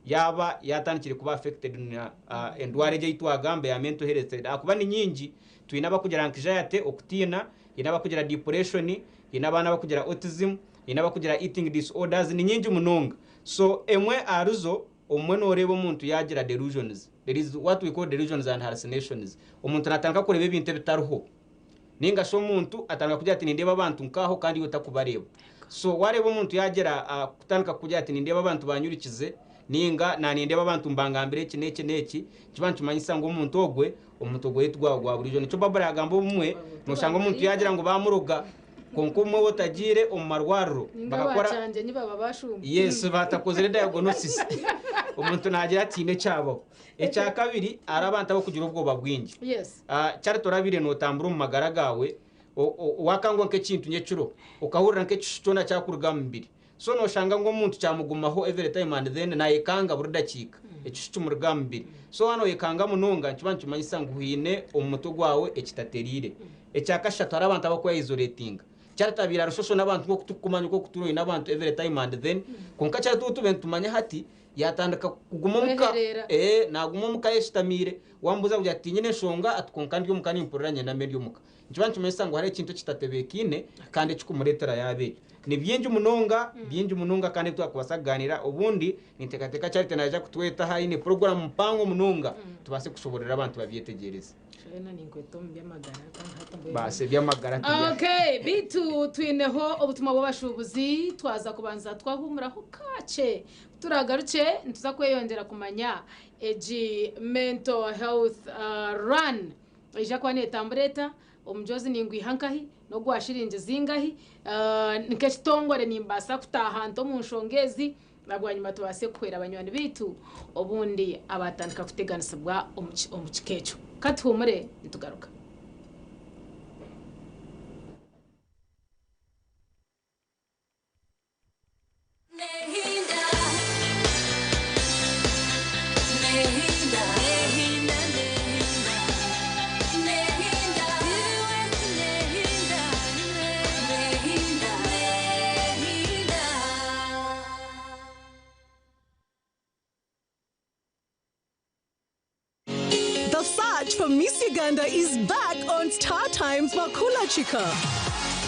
Speaker 19: yaaba yaatandikire kuba affected na endwara egi ei twagamba eya mental health? Ahakuba ni nyingi, twine abakugira anxiety, okutiina, haine abakugira depression, haine abaana abakugira autism, haine abakugira eating disorders, ni nyingi munonga. So emwe aharizo Obumwe nooreeba omuntu yaagira delusions, there is what we call delusions and hallucinations, omuntu naatandika kureeba ebintu ebitariho ninga shi omuntu atandika kugira ati nindeeba abantu nk'aho kandi iwe otakubareeba. So waareeba omuntu yaagira kutandika kugira ati nindeeba abantu baanyurikize ninga naanindeeba abantu mbangambire eki n'eki n'eki, nikiba nikimanyisa ngu omuntu ogwe omu mutwe gwe tigwaba gwa buriijo. Nikyo Barbara yaagamba obumwe nooshanga omuntu yaagira ngu baamuroga kwonka obumwe waaba otagiire omu marwariro
Speaker 2: Ninga
Speaker 19: bakakora
Speaker 2: abakyangyenyi baba bashumba.
Speaker 19: Yes, batakozire diagnosis omuntu naagira ati haine ekyabaho. Ekya kabiri hariho abantu abarikugira obwoba bwingi. Charity orabaire nootambura omu magara gaawe waakangwa nk'ekintu nyekiro okahurira nk'ekishushu kyona kyakuruga aha mubiri. So noshanga ngu omuntu kyamugumaho every time and then nayekanga buri dakiika ekishu kimuruga aha mubiri. So waaba noyekanga munonga nikiba nikimanyisa ngu haine omu mutwe gwawe ekitatereire. Ekyakashatu hariho abantu abarikwe isolatinga. Charity abaire ari social n'abantu nk'oku turikukumanya oku okutuura oine abantu every time and then kwonka Charity ou tubire nitumanya hati yatandika kuguma omuka
Speaker 2: Kwehereera.
Speaker 19: Eeh naguma omuka ayeshutamiire wamubuuza akugira ati tinyine nshonga ati kwonka ndi omuka nimpurira nyiname ndi omuka. Nikiba nikimanyisa ngu hariho ekintu ekitatebeekaine kandi ekikumureetera yaaba ekyo. Ni bingi munonga, bingi munonga kandi ebi twakubaasa kugaaniira. Obundi ninteekateeka Charity naija kutweta aha aine puroguraamu mpango munonga tubaase kushoboorora abantu babyetegyereze.
Speaker 2: Shoena ninkweta omu by'amagara kandi hati mbwenu.
Speaker 19: Baasi eby'amagara tibya.
Speaker 2: Okay, beitu twineho obutumwa bw'abashuubuzi twaza kubanza twahuumuraho kakye. Ku turaagarukye nituza kweyongyera kumanya egi mental health run. Eija kuba neetambura eta? Omujoozi ningwiha nkahi? N'ogwa shiringi zingahi? Nk'ekitongore nimbaasa kutaaha nta omu nshonga ezi? Na bwanyima tubaase kuhwera banywani baitu obundi abaatandika kuteganisibwa omu kika ekyo. Ka tuhuumure nitugaruka.
Speaker 13: The search for Miss Uganda is back on Star Times Makula Chica.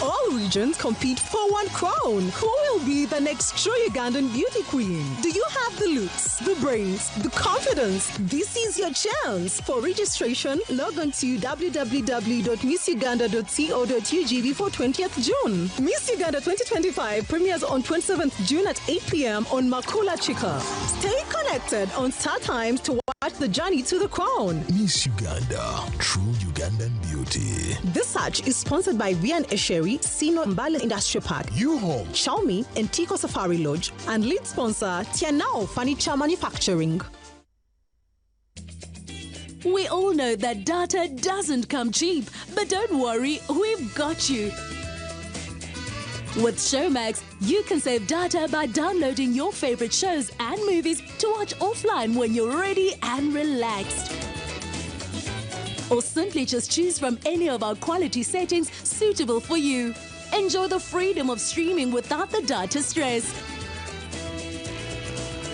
Speaker 13: All regions compete for one crown. Who will be the next true Ugandan beauty queen? Do you have the looks, the brains, the confidence? This is your chance. For registration, log on to www.missuganda.co.ug before 20th June. Miss Uganda 2025 premieres on 27th June at 8 p.m. on Makula Chica. Stay connected on Star Times to watch the journey to the crown.
Speaker 20: Miss Uganda, true Ugandan beauty.
Speaker 13: This search is sponsored by VN Esheri, Sino Mbale Industrial Park,
Speaker 20: U-Home,
Speaker 13: Xiaomi, and Tico Safari Lodge, and lead sponsor Tianao Furniture Manufacturing.
Speaker 12: We all know that data doesn't come cheap, but don't worry, we've got you. With Showmax, you can save data by downloading your favorite shows and movies to watch offline when you're ready and relaxed. Or simply just choose from any of our quality settings suitable for you. Enjoy the freedom of streaming without the data stress.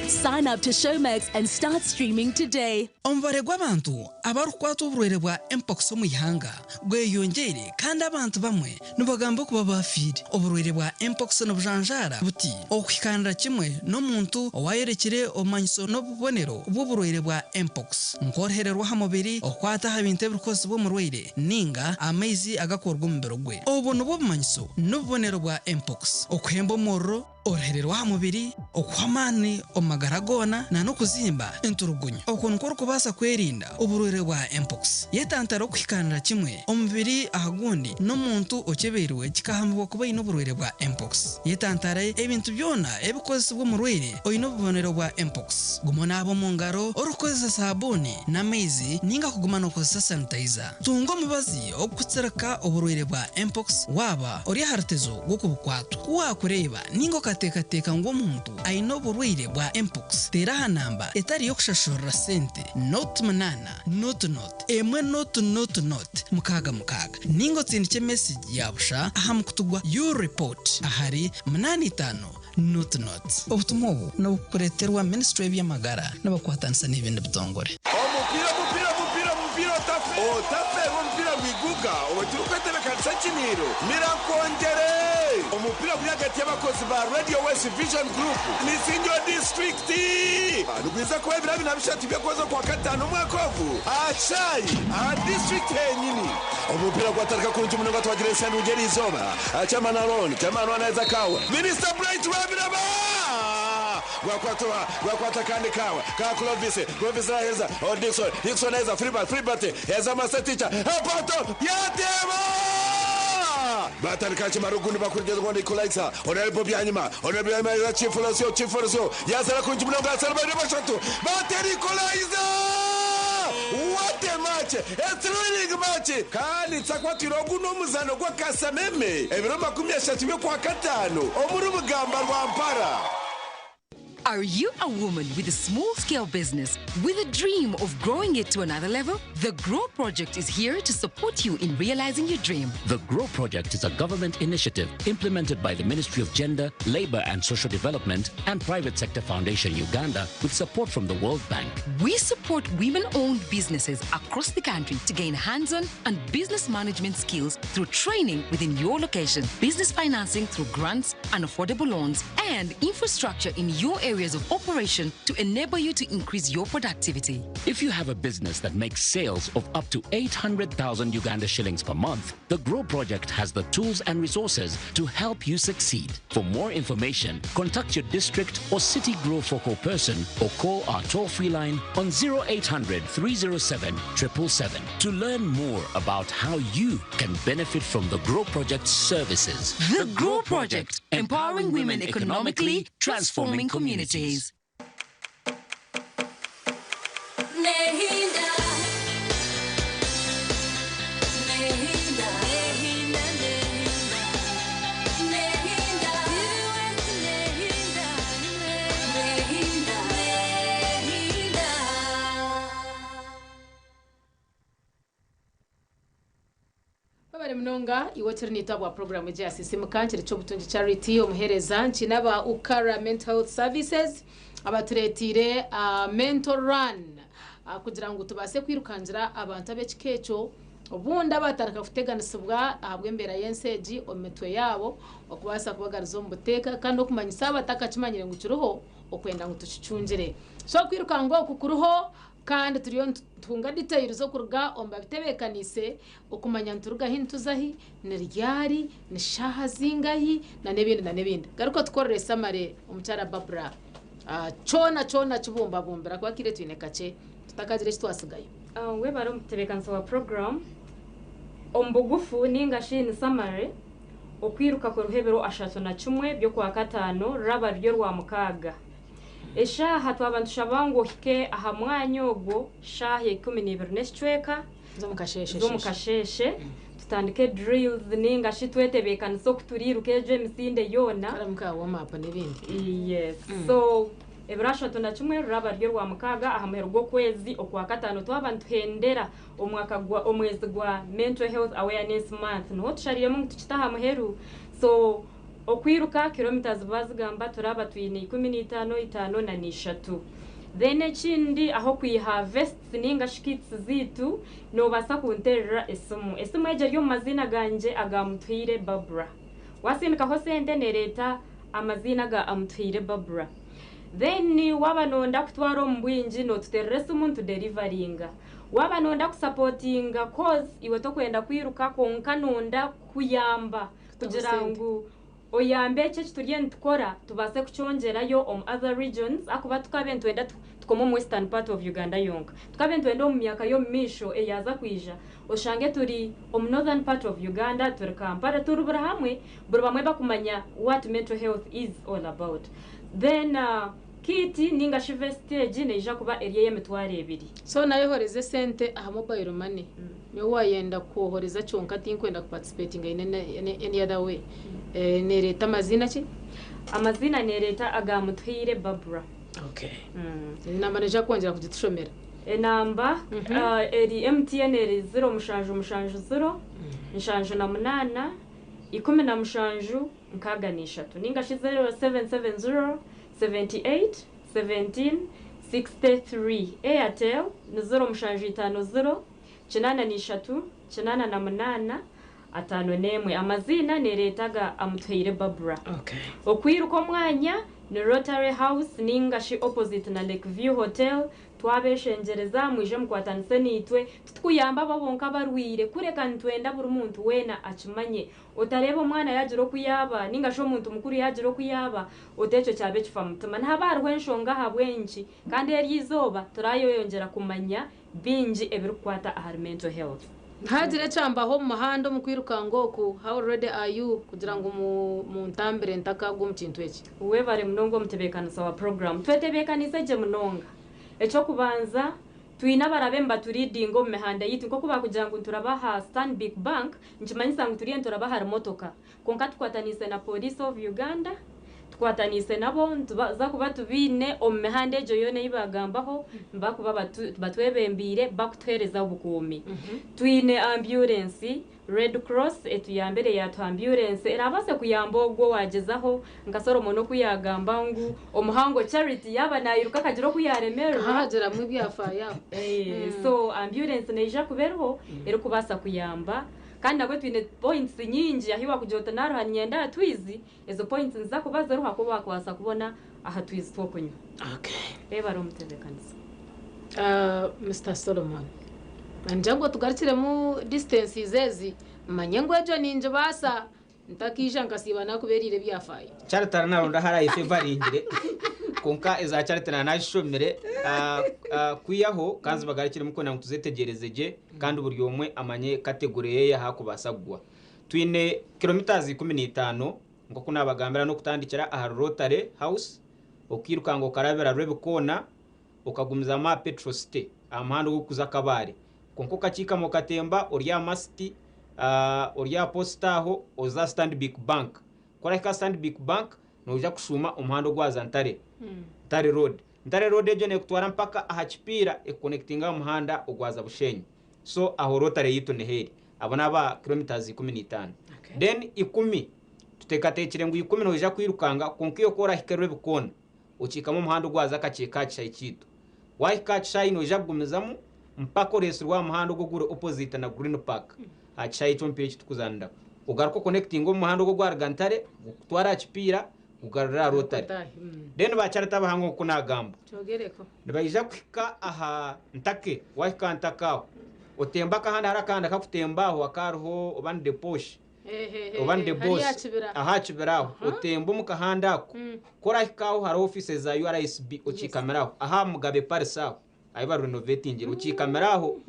Speaker 12: Sign up to Showmax and start streaming today.
Speaker 21: Omubare gw'abantu abarikukwatwa oburwaire bwa Mpox omu ihanga gweyongyeire kandi abantu bamwe nibagamba okuba baafiire. Oburwaire bwa Mpox nibujanjaara buti okuhikaanira kimwe n'omuntu owaayorekire obumanyiso n'obubonero bw'oburwaire bwa Mpox nk'oruhere rw'aha mubiri, okukwata aha bintu ebirikukozesibwa omurwaire ninga amaizi agakuruga omu mubiri gwe. Obu nibwo bumanyiso n'obubonero bwa Mpox, okuhemba omuriro, Oruhere rw'aha mubiri, okuhwa amaani omu magara goona na n'okuzimba enturugunyu. Okwo nikwo orikubaasa kwerinda oburwaire bwa mpox. Yetantare okuhikaanira kimwe omubiri aha gundi n'omuntu okyebeirwe kikahamibwa kuba aine oburwaire bwa mpox. Yetantare ebintu byona ebikukozesibwa omurwaire oine obubonero bwa mpox. Guma onaabe omu ngaro orikukozesa saabuuni n'amaizi ninga kuguma nookozesa sanitayiza. Tunga omubazi ogurikutsirika oburwaire bwa mpox waaba ori aha rutezo rw'okubukwatwa. Ku waakureeba ninga okateekateeka ngu omuntu aine oburwaire bwa mpox, teera aha namba etari y'okushashurira sente, nought munaana, nought nought, emwe nought nought nought, mukaaga mukaaga, ninga otsindikye mesegi ya busha aha mukutu gwa U-Report ahari munaana itaano nought nought. Obutumwa obu nibukureeterwa Minisitule y'eby'amagara nibakwatanisa n'ebindi bitongore.
Speaker 6: Omupiira omupiira omupiira omupiira otafe otafeerwa omupiira gwiguga obwe turikwetebekanisa ekiniiro mira nkwongyere omupiira guri ahagati y'abakozi ba Radio West Vision Group n'Isingiro District nigwiza kuba ebiro abiri na bishatu by'okwezi okwakataano omwaka ogu aha kishaayi aha district henyini. Omupiira gwatandika kurungi munonga twagira ensi nungi eriizooba. Chairman Aaron, Chairman Aaron aheza kaawa. Minisita Bright Rwabiraba! Gwakwata oha? Gwakwata akandi kaawa ka Clovis. Clovis naheereza oh Dickson. Dickson aheza Freebert. Freebert aheza Master Teacher. Apato! Yateeba! Batandika kimara ogundi bakurigeza ngu Equalizer. Honorable Byanyima. Honorable Byanyima aheza Chief Rosio. Chief Rosio yazara kurungi munonga yazara babiri bashatu. Batera Equalizer! What a match! A thrilling match! Kandi nitsakwatwire ogu n'omuzaano gw'akasameme ebiro 30 by'Okwakataano omuri Bugamba Rwampara.
Speaker 22: Are you a woman with a small scale business with a dream of growing it to another level? The Grow Project is here to support you in realizing your dream.
Speaker 23: The Grow Project is a government initiative implemented by the Ministry of Gender, Labor and Social Development and Private Sector Foundation Uganda with support from the World Bank.
Speaker 22: We support women owned businesses across the country to gain hands on and business management skills through training within your location, business financing through grants and affordable loans, and infrastructure in your areas of operation to enable you to increase your productivity.
Speaker 23: If you have a business that makes sales of up to 800,000 Uganda shillings per month, the Grow Project has the tools and resources to help you succeed. For more information, contact your district or city Grow focal person or call our toll free line on 0800 307 777 to learn more about how you can benefit from the Grow Project's services.
Speaker 22: The, Grow Project, empowering women economically, transforming communities.
Speaker 12: Nehinda. Nehinda. Nehinda. Nehinda. Nehinda. Nehinda.
Speaker 2: Webale munonga iwe turi niitwa bwa puroguramu egi ya Sisimuka nkiri ky'obutungi Charity omuheereza nkinaba Ukara Mental Health Services abatureetiire Mental Run kugira ngu tubaase kwirukangira abantu ab'ekika ekyo obundi abatandika kuteganisibwa ahabw'embeera y'ensi egi omu mitwe yaabo okubaasa kubagaruza omu buteeka kandi okumanyisa abatakakimanyire ngu kiriho okwenda ngu tukicungire. So okwirukanga oku kuriho Kandi turiyo nitutunga details okuruga omu babitebeekaniise okumanya nituruga hi nituza hi, ni ryari, ni shaaha zingahi na n'ebindi na n'ebindi. Garuka otukorere summary omukyara Barbra. Kyona kyona kibumbabumbire ahakuba akaire twine kakye tutakagira eki twatsigayo.
Speaker 18: Webare omutebeekanisa wa puroguraamu. Omu bugufu ninga shi in summary, okwiruka kuriho ebiro 31 by'Okwakataano ruraba ruri Orwamukaaga. Eshaaha twaba nitushaba ngu ohike aha mwanya ogwo shaaha 12 n'ekicweka z'omu kasheeshe tutandike drills ninga shi twetebeekanise oku turiiruka egyo emisinde yoona. Yes. So ebiro 31 ruraba ruri Orwamukaaga aha muheru gw'okwezi Okwakataano twaba nituhendera omwaka gwa omwezi gwa Mental Health Awareness Month niho tushariiremu ngu tukite aha muheru. So Okwiruka kilomita ziba zigamba turaba twine 15, itaano na n'ishatu. Then ekindi ah'okwiha vests ninga shi kits ziitu noobaasa kunteerera esimu. Esimu egyo eri omu maziina gangye aga Mutuhaire Barbra. Waasindikaho sente neereeta amaziina aga Amutuhaire Barbra. Then waaba nooyenda kutwara omu bwingi nootuteerera esimu nituderivaringa. Waaba nooyenda kusapotinga coz iwe tokwenda kwiruka kwonka nooyenda kuyamba kugira ngu oyambe eki eki turiyo nitukora tubaase kukyongyerayo omu other regions ahakuba tukabe nitwenda tukome omu western part of Uganda yonka. Tukabe nitwenda omu myaka y'omu maisho eyaaza kwija oshange turi omu northern part of Uganda, turi Kampala, turi buri hamwe, buri bamwe bakumanya what mental health is all about. Then kit ninga shi vest egi neija kuba eri ey'emitwaro ebiri.
Speaker 2: So nayohoreza esente aha mobile money nyowe wayenda kwohoreza kyonka tinkwenda ku participatinga in any other way nereeta amaziina ki?
Speaker 18: Amaziina nereeta aga Mutuhaire Barbra.
Speaker 2: Okay. Enamba noija kwongyera kugitushomera.
Speaker 18: Enamba eri MTN eri ziro mushanju mushanju ziro 78 17 63 ninga shi 0770 78 17 63. Airtel ni 0750 83 88 51. Amaziina nereeta aga Amutuhaire Barbra. Okwiruka omwanya ni Rotary House ninga shi opposite na Lake View Hotel. Twabeshengyereza mwije mukwatanise naitwe. Titukuyamba abo bonka abarwaire kureka nitwenda buri muntu weena akimanye. Otareeba omwana yaagira oku yaaba ninga shi omuntu mukuru yaagira oku yaaba oti ekyo kyaba ekifamutima. Nihaba hariho enshonga ahabw'enki kandi eryo izooba turayoyongyera kumanya bingi ebirikukwata ahari mental health.
Speaker 2: Haagira ekyambaho omu muhanda omu kwirukanga oku, how ready are you kugira ngu muntambire ntakagwa omu kintu eki?
Speaker 18: Webare munonga omutebeekanisa wa puroguraamu. Twetebeekaniise gye munonga. Eky'okubanza, twine abarabe nibaturidinga omu mihanda yaitu. Nk'oku baakugira ngu nituraba aha Stanbic Bank, nikimanyisa ngu turiyo nituraba ahari motoka. Kwonka tukwataniise na Police of Uganda, tukwataniise nabo, nitubaza kuba tubaine omu mihanda egyo yoona ei baagambaho, nibakuba batwebembeire bakutuheereza obukuumi. Twine ambyurensi, Red Cross etuyambire yaatuha ambyurensi eraabaase kuyamba ogwo owaagyezaho nka Solomon oku yaagamba ngu omuhango Charity yaaba nairuka akagira oku yaaremererwa.
Speaker 2: Hahagiramu ebyafaayo aho.
Speaker 18: So ambyurensi neija kuba eriho erikubaasa kuyamba. Kandi nabwo twine points nyingi ahu wakugira oti naaruha niinyenda aha twizi, ezo points niziza kuba ziriho ahakuba waakubaasa kubona aha twizi tw'okunywa. Reeba omutebeekanisa.
Speaker 2: Mister Solomon, Ningira ngu otugarukiremu distances ezi, manye ngu egyo ningibaasa ntakaija nkasiiba nakubereire ebyafaayo.
Speaker 19: Charity naronda ahu arayefevaringire kwonka eza Charity naba nazishomire kwihaho ka nzibagarukiremu kwenda ngu tuzetegyereze gye kandi buri omwe amanye category yeye ahu akubaasa kugwa. Twine kilometres 15 nk'oku nabagambira n'okutandikira ahari Rotary House okiirukanga okarabira Rwebikoona okagumizamu aha Petro City aha muhanda ogurikuza Kabale. Kwonka okakiikamu okatemba ori aha Masti, ori aha Posta aho oza aha Stanbic Bank. Ku orahika aha Stanbic Bank noija kushuuma omuhanda ogwaza Ntare, Ntare Road. Ntare Road egyo neekutwara mpaka aha Kipiira ekukonekitinga aha muhanda ogwaza Bushenyi. So aho Rotary yaitu niho eri. Abo n'aba kilometres 15. Then ikumi, tuteekateekire ngu ikumi noija kwirukanga kwonka iwe ku orahike Rwebikoona, okiikamu omuhanda ogwaza akakiika aha kishaayi kyaitu. Waahika aha kishaayi noija kugumizamu mpaka oreetsirwe aha muhanda ogwo oguri opposite na Green Park aha kishaayi ky'omupiira eki turikuzaaniraho. Ogaruke okonekitinge omu muhanda ogwo ogwaruga Ntare gukutware aha kipiira gugarure aha Rotary. Then ba Charity abahango nk'oku naagamba nibaija kuhika aha Ntake. Waahika aha Ntake aho otembe akahanda hariho akahanda kakutemba aho akariho oba ni The Posh. Oba ni the boss aha kibira aho otemba omu kahanda ako ku orahika aho hariho offices za URSB okiikamira aho aha Mugabe Palace aho ahu bari renovatingire okiikamira aho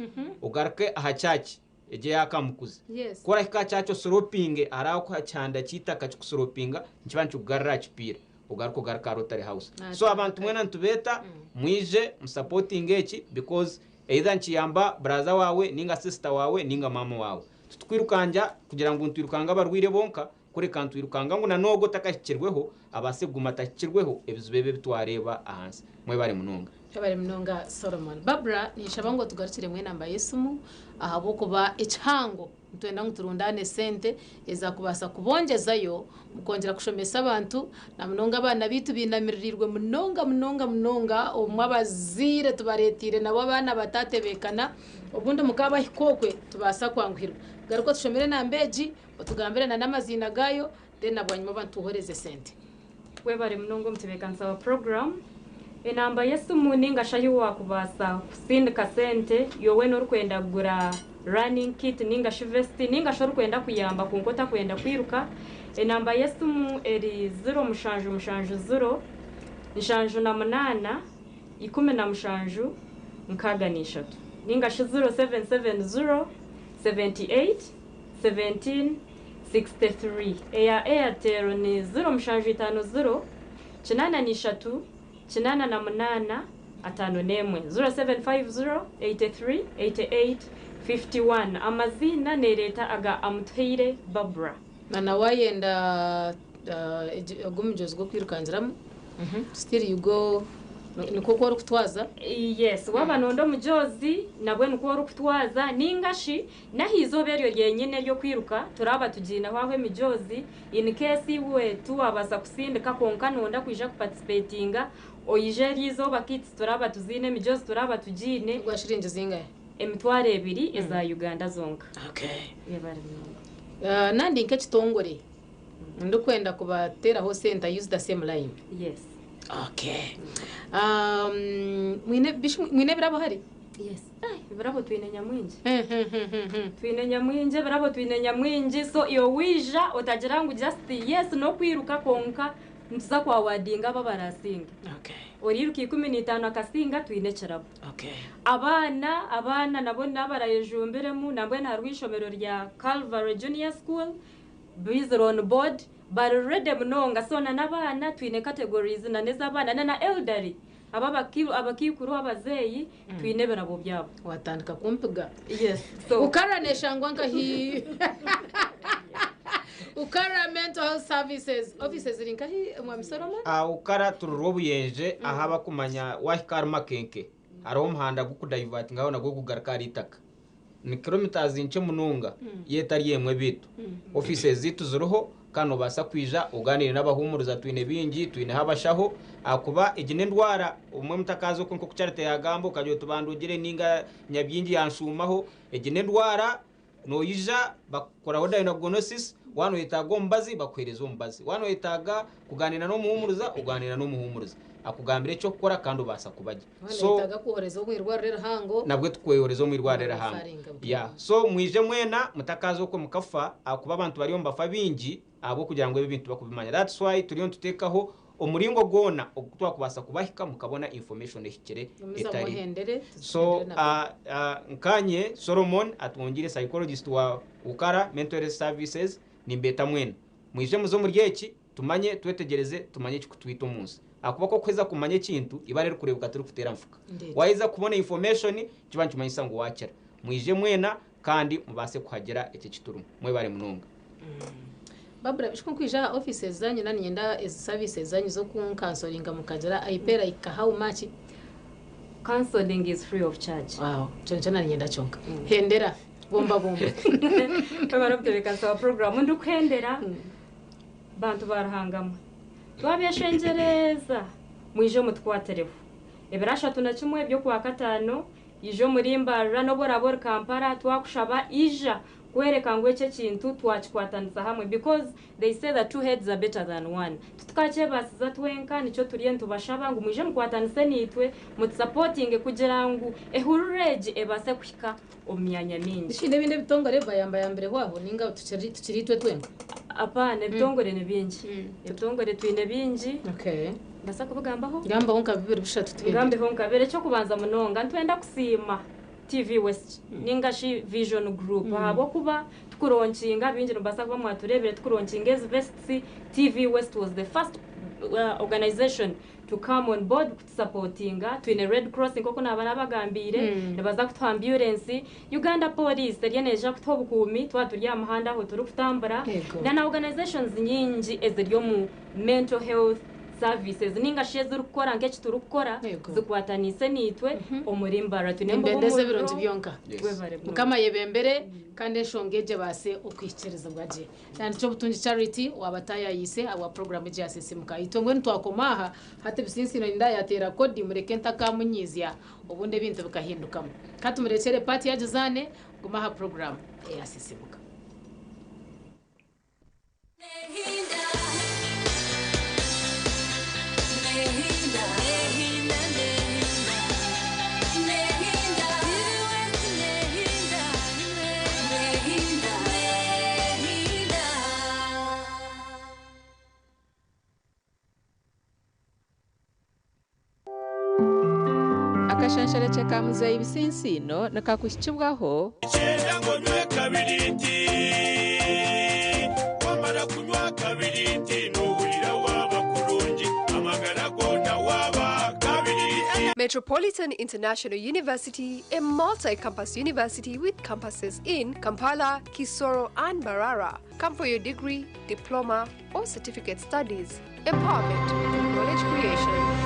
Speaker 19: ogaruke aha church egyo eya Kamukuzi ku orahika aha church osilopinge hariho aha kihanda ky'eitaka kikusilopinga nikiba nikikugarura aha kipiira ogaruke ogaruke aha Rotary House so abantu mwena nitubeeta mwije musapotinge eki because either nikiyamba brother waawe ninga sister waawe ninga maama waawe. Titukwirukangya kugira ngu nitwirukanga abarwaire bonka, kureka nitwirukanga ngu na n'ogwo otakahikirweho abaase kuguma atahikirweho ebizibu ebi ebi twareeba ahansi. Mwebare munonga.
Speaker 2: Webare munonga Solomon. Barbra ninshaba ngu otugarukiremu enamba y'esimu ahabw'okuba ekihango nitwenda ngu turundaane esente ezakubaasa kubongyezayo mukongyera kushomesa abantu na munonga abaana baitu bainamiririrwe munonga munonga munonga obumwe abazaire tubareeteire nabo abaana batatebeekana obundi mukabahika okwe tubaasa kwanguhirwa. Garuka otushomere enamba egi otugambire na n'amaziina gaayo then na bwanyima oba nituhoreza esente.
Speaker 18: Webare munonga omutebeekanisa wa puroguraamu. Enamba y'esimu ninga shi ahi waakubaasa kusindika sente iwe weena orikwenda kugura running kit ninga shi vest ninga shi orikwenda kuyamba kwonka otakwenda kwiruka, enamba y'esimu eri ziro mushanju mushanju ziro, 78, 17, 63 ninga shi 0770, 78, 17, 63. Eya Airtel ni 0750, 83, 88, 51, 0750, 83, 88, 51. Amaziina neereeta aga Amutuhaire Barbra.
Speaker 2: Na na waayenda ogu omugyozi gw'okwirukangiramu, still you go nikwo oku orikutwaza?
Speaker 18: Yes, waaba nooyenda omugyozi nabwe nikwo orikutwaza ninga shi n'aha izooba eryo ryenyine ery'okwiruka turaaba tugiineho aho emigyozi in case iwe tiwaabaasa kusindika kwonka nooyenda kwija kupatisipetinga oije eryo izooba kits turaaba tuziine emigyozi turaaba tugiine.
Speaker 2: Gwa shiringi zingahi?
Speaker 18: 2000 eza Uganda zonka.
Speaker 2: Okay.
Speaker 18: Yebare munonga.
Speaker 2: Nandi nk'ekitongore ndikwenda kubateeraho sente I use the same line?
Speaker 18: Yes.
Speaker 2: Okay. Mwine bishi mwine ebirabo hari?
Speaker 18: Yes. Ai, ebirabo twine nyamwingi. Twine nyamwingi, ebirabo twine nyamwingi so iwe waija otagira ngu just yes n'okwiruka kwonka nituza kwawadinga abo abarasinge.
Speaker 2: Okay.
Speaker 18: Oriiruka 15 akasinga twine ekirabo.
Speaker 2: Okay.
Speaker 18: Abaana, abaana nabo n'abarayejumbiremu nambwenu hariho eishomero rya Calvary Junior School bizire on board bari ready munonga so na n'abaana twine categories na n'ez'abaana na na elderly aba abakaikuru abazeeyi twine ebirabo byabo.
Speaker 2: Watandika kumpiga.
Speaker 18: Yes. So
Speaker 2: Ukara neshangwa nkahi Ukara Mental Health Services offices ziri nkahi Mwami Solomon?
Speaker 19: Ukara turi Rwobuyenje ahu abakumanya wahika ahari Makenke hariho omuhanda gukudayivatinga aho nagwo gugaruka ahari itaka. Ni kilometres nkye munonga yo etari emwe beitu. Offices zeitu ziriho kandi nobaasa kwija ogaaniire n'abahuumuriza twine baingi twineho abashaho ahakuba egi n'endwara obumwe mutakaaza okwe nk'oku Charity yaagamba okagira oti bandugire ninga nyabyingi yanshuumaho egi n'endwara noija bakukoraho diagnosis waaba noyetaaga omubazi bakuheereza omubazi waaba noyetaaga kugaaniira n'omuhuumuriza ogaaniira n'omuhuumuriza akugambira eky'okukora kandi obaasa kuba gye. So
Speaker 2: Waba noyetaaga kwohereza omu irwariro erihango
Speaker 19: nabwe tukwohereza omu irwariro erihango.
Speaker 2: Referringa butunu.
Speaker 19: Yeah. So mwije mwena mutakaaza okwe mukafa ahakuba abantu bariyo nibafa baingi ahabw'okugira ngu ebi ebintu tibakubimanya. That's why turiyo nituteekaho omuringo gwona ogu twakubaasa kubahika mukabona information ehikire
Speaker 2: Gumizamu
Speaker 19: etari
Speaker 2: ohendere,
Speaker 19: So
Speaker 2: tuhendere nabwo.
Speaker 19: nkanye Solomon Atwongire psychologist wa Ukara Mental Health Services nimbeeta mwena mwije muze omuri eki tumanye twetegyereze tumanye ekikutwita omu nsi ahakuba ku orikuheza kumanya ekintu ibara erikureebuka tirikuteera nfuka
Speaker 2: Indeed.
Speaker 19: waheza kubona information nikiba nikimanyisa ngu wakira mwije mwena kandi mubaase kuhagira eki ekiturimu mwebare munonga.
Speaker 2: Barbara, bishi ku nkwija aha offices zanyu na niinyenda ezi services zanyu z'okunkansoringa mukagira I pay like how much?
Speaker 18: Counseling is free of charge.
Speaker 2: Wow, ekyo nikyo naniinyenda kyonka. Hendera, bumba bumba.
Speaker 18: Webare omutebeekanisa wa puroguraamu ndikuhendera bantu ba Ruhanga mwe. Twabeshengyereza mwije mutukwatireho. Ebiro 31 by'Okwakataano ija omuri Mbarara n'obu oraabe ori Kampala twakushaba ija kworeka ngu eki ekintu twakikwatanisa hamwe because they say that two heads are better than one. Titukakyebaasiza twenka nikyo turiyo nitubashaba ngu mwije mukwatanise naitwe mutusapotinge kugira ngu ehururu egi ebaase kuhika omu myanya mingi.
Speaker 2: Bishi haine ebindi ebitongore ebibayambayambireho aho ninga tukiri tukiri itwe twenka?
Speaker 18: Apaana, ebitongore ni bingi. Ebitongore twine bingi.
Speaker 2: Okay.
Speaker 18: Mbaasa kubigambaho?
Speaker 2: Gambaho nka bibiri bishatu tuhendere.
Speaker 18: Ngambeho nka bibiri. Eky'okubanza munonga nitwenda kusiima TV West ninga shi Vision Group ahabw'okuba tukuronkinga baingi nimubaasa kuba mwatureebire tukuronkinga ezi vests, TV West was the first organization to come on board kutusapotinga. Twine Red Cross nk'oku naaba naabagambiire nibaza kutuha amburensi, Uganda Police eriyo neija kutuha obukuumi twaba turi aha muhanda aho turikutambura na na organizations nyingi eziri omu mental health services ninga shi ezirikukora nk'eki turikukora zikwatanise niitwe omuri Mbarara. Twine embuga
Speaker 2: Nimbendeza
Speaker 18: omuriro.
Speaker 2: ebirungi byonka.
Speaker 18: Webare munonga.
Speaker 2: Mukama yebembere kandi enshonga egyo ebaase okuhikirizibwa gye. Nandikyo Obutungi Charity wabatayayise ahabwa puroguramu egi yasisimuka. Itwe mbwenu twakoma aha, hati Bisinsino ninda yateera kodi mureke ntakamunyiizya obundi ebintu bikahindukamu. Katumurekyere paati agizaane, guma aha puroguramu eyasisimuka.
Speaker 4: Akashansharekye ka muzeeyi Bisinsiino nikakuhikibwaho.
Speaker 6: Kyenda ngu onywe kabiriiti. Wamara kunywa kabiriiti noohurira waaba kurungi, amagara goona waaba kabiriiti.
Speaker 5: Metropolitan International University, a multi campus university with campuses in Kampala, Kisoro, and Mbarara. Come for your degree, diploma, or certificate studies. Empowerment through knowledge creation.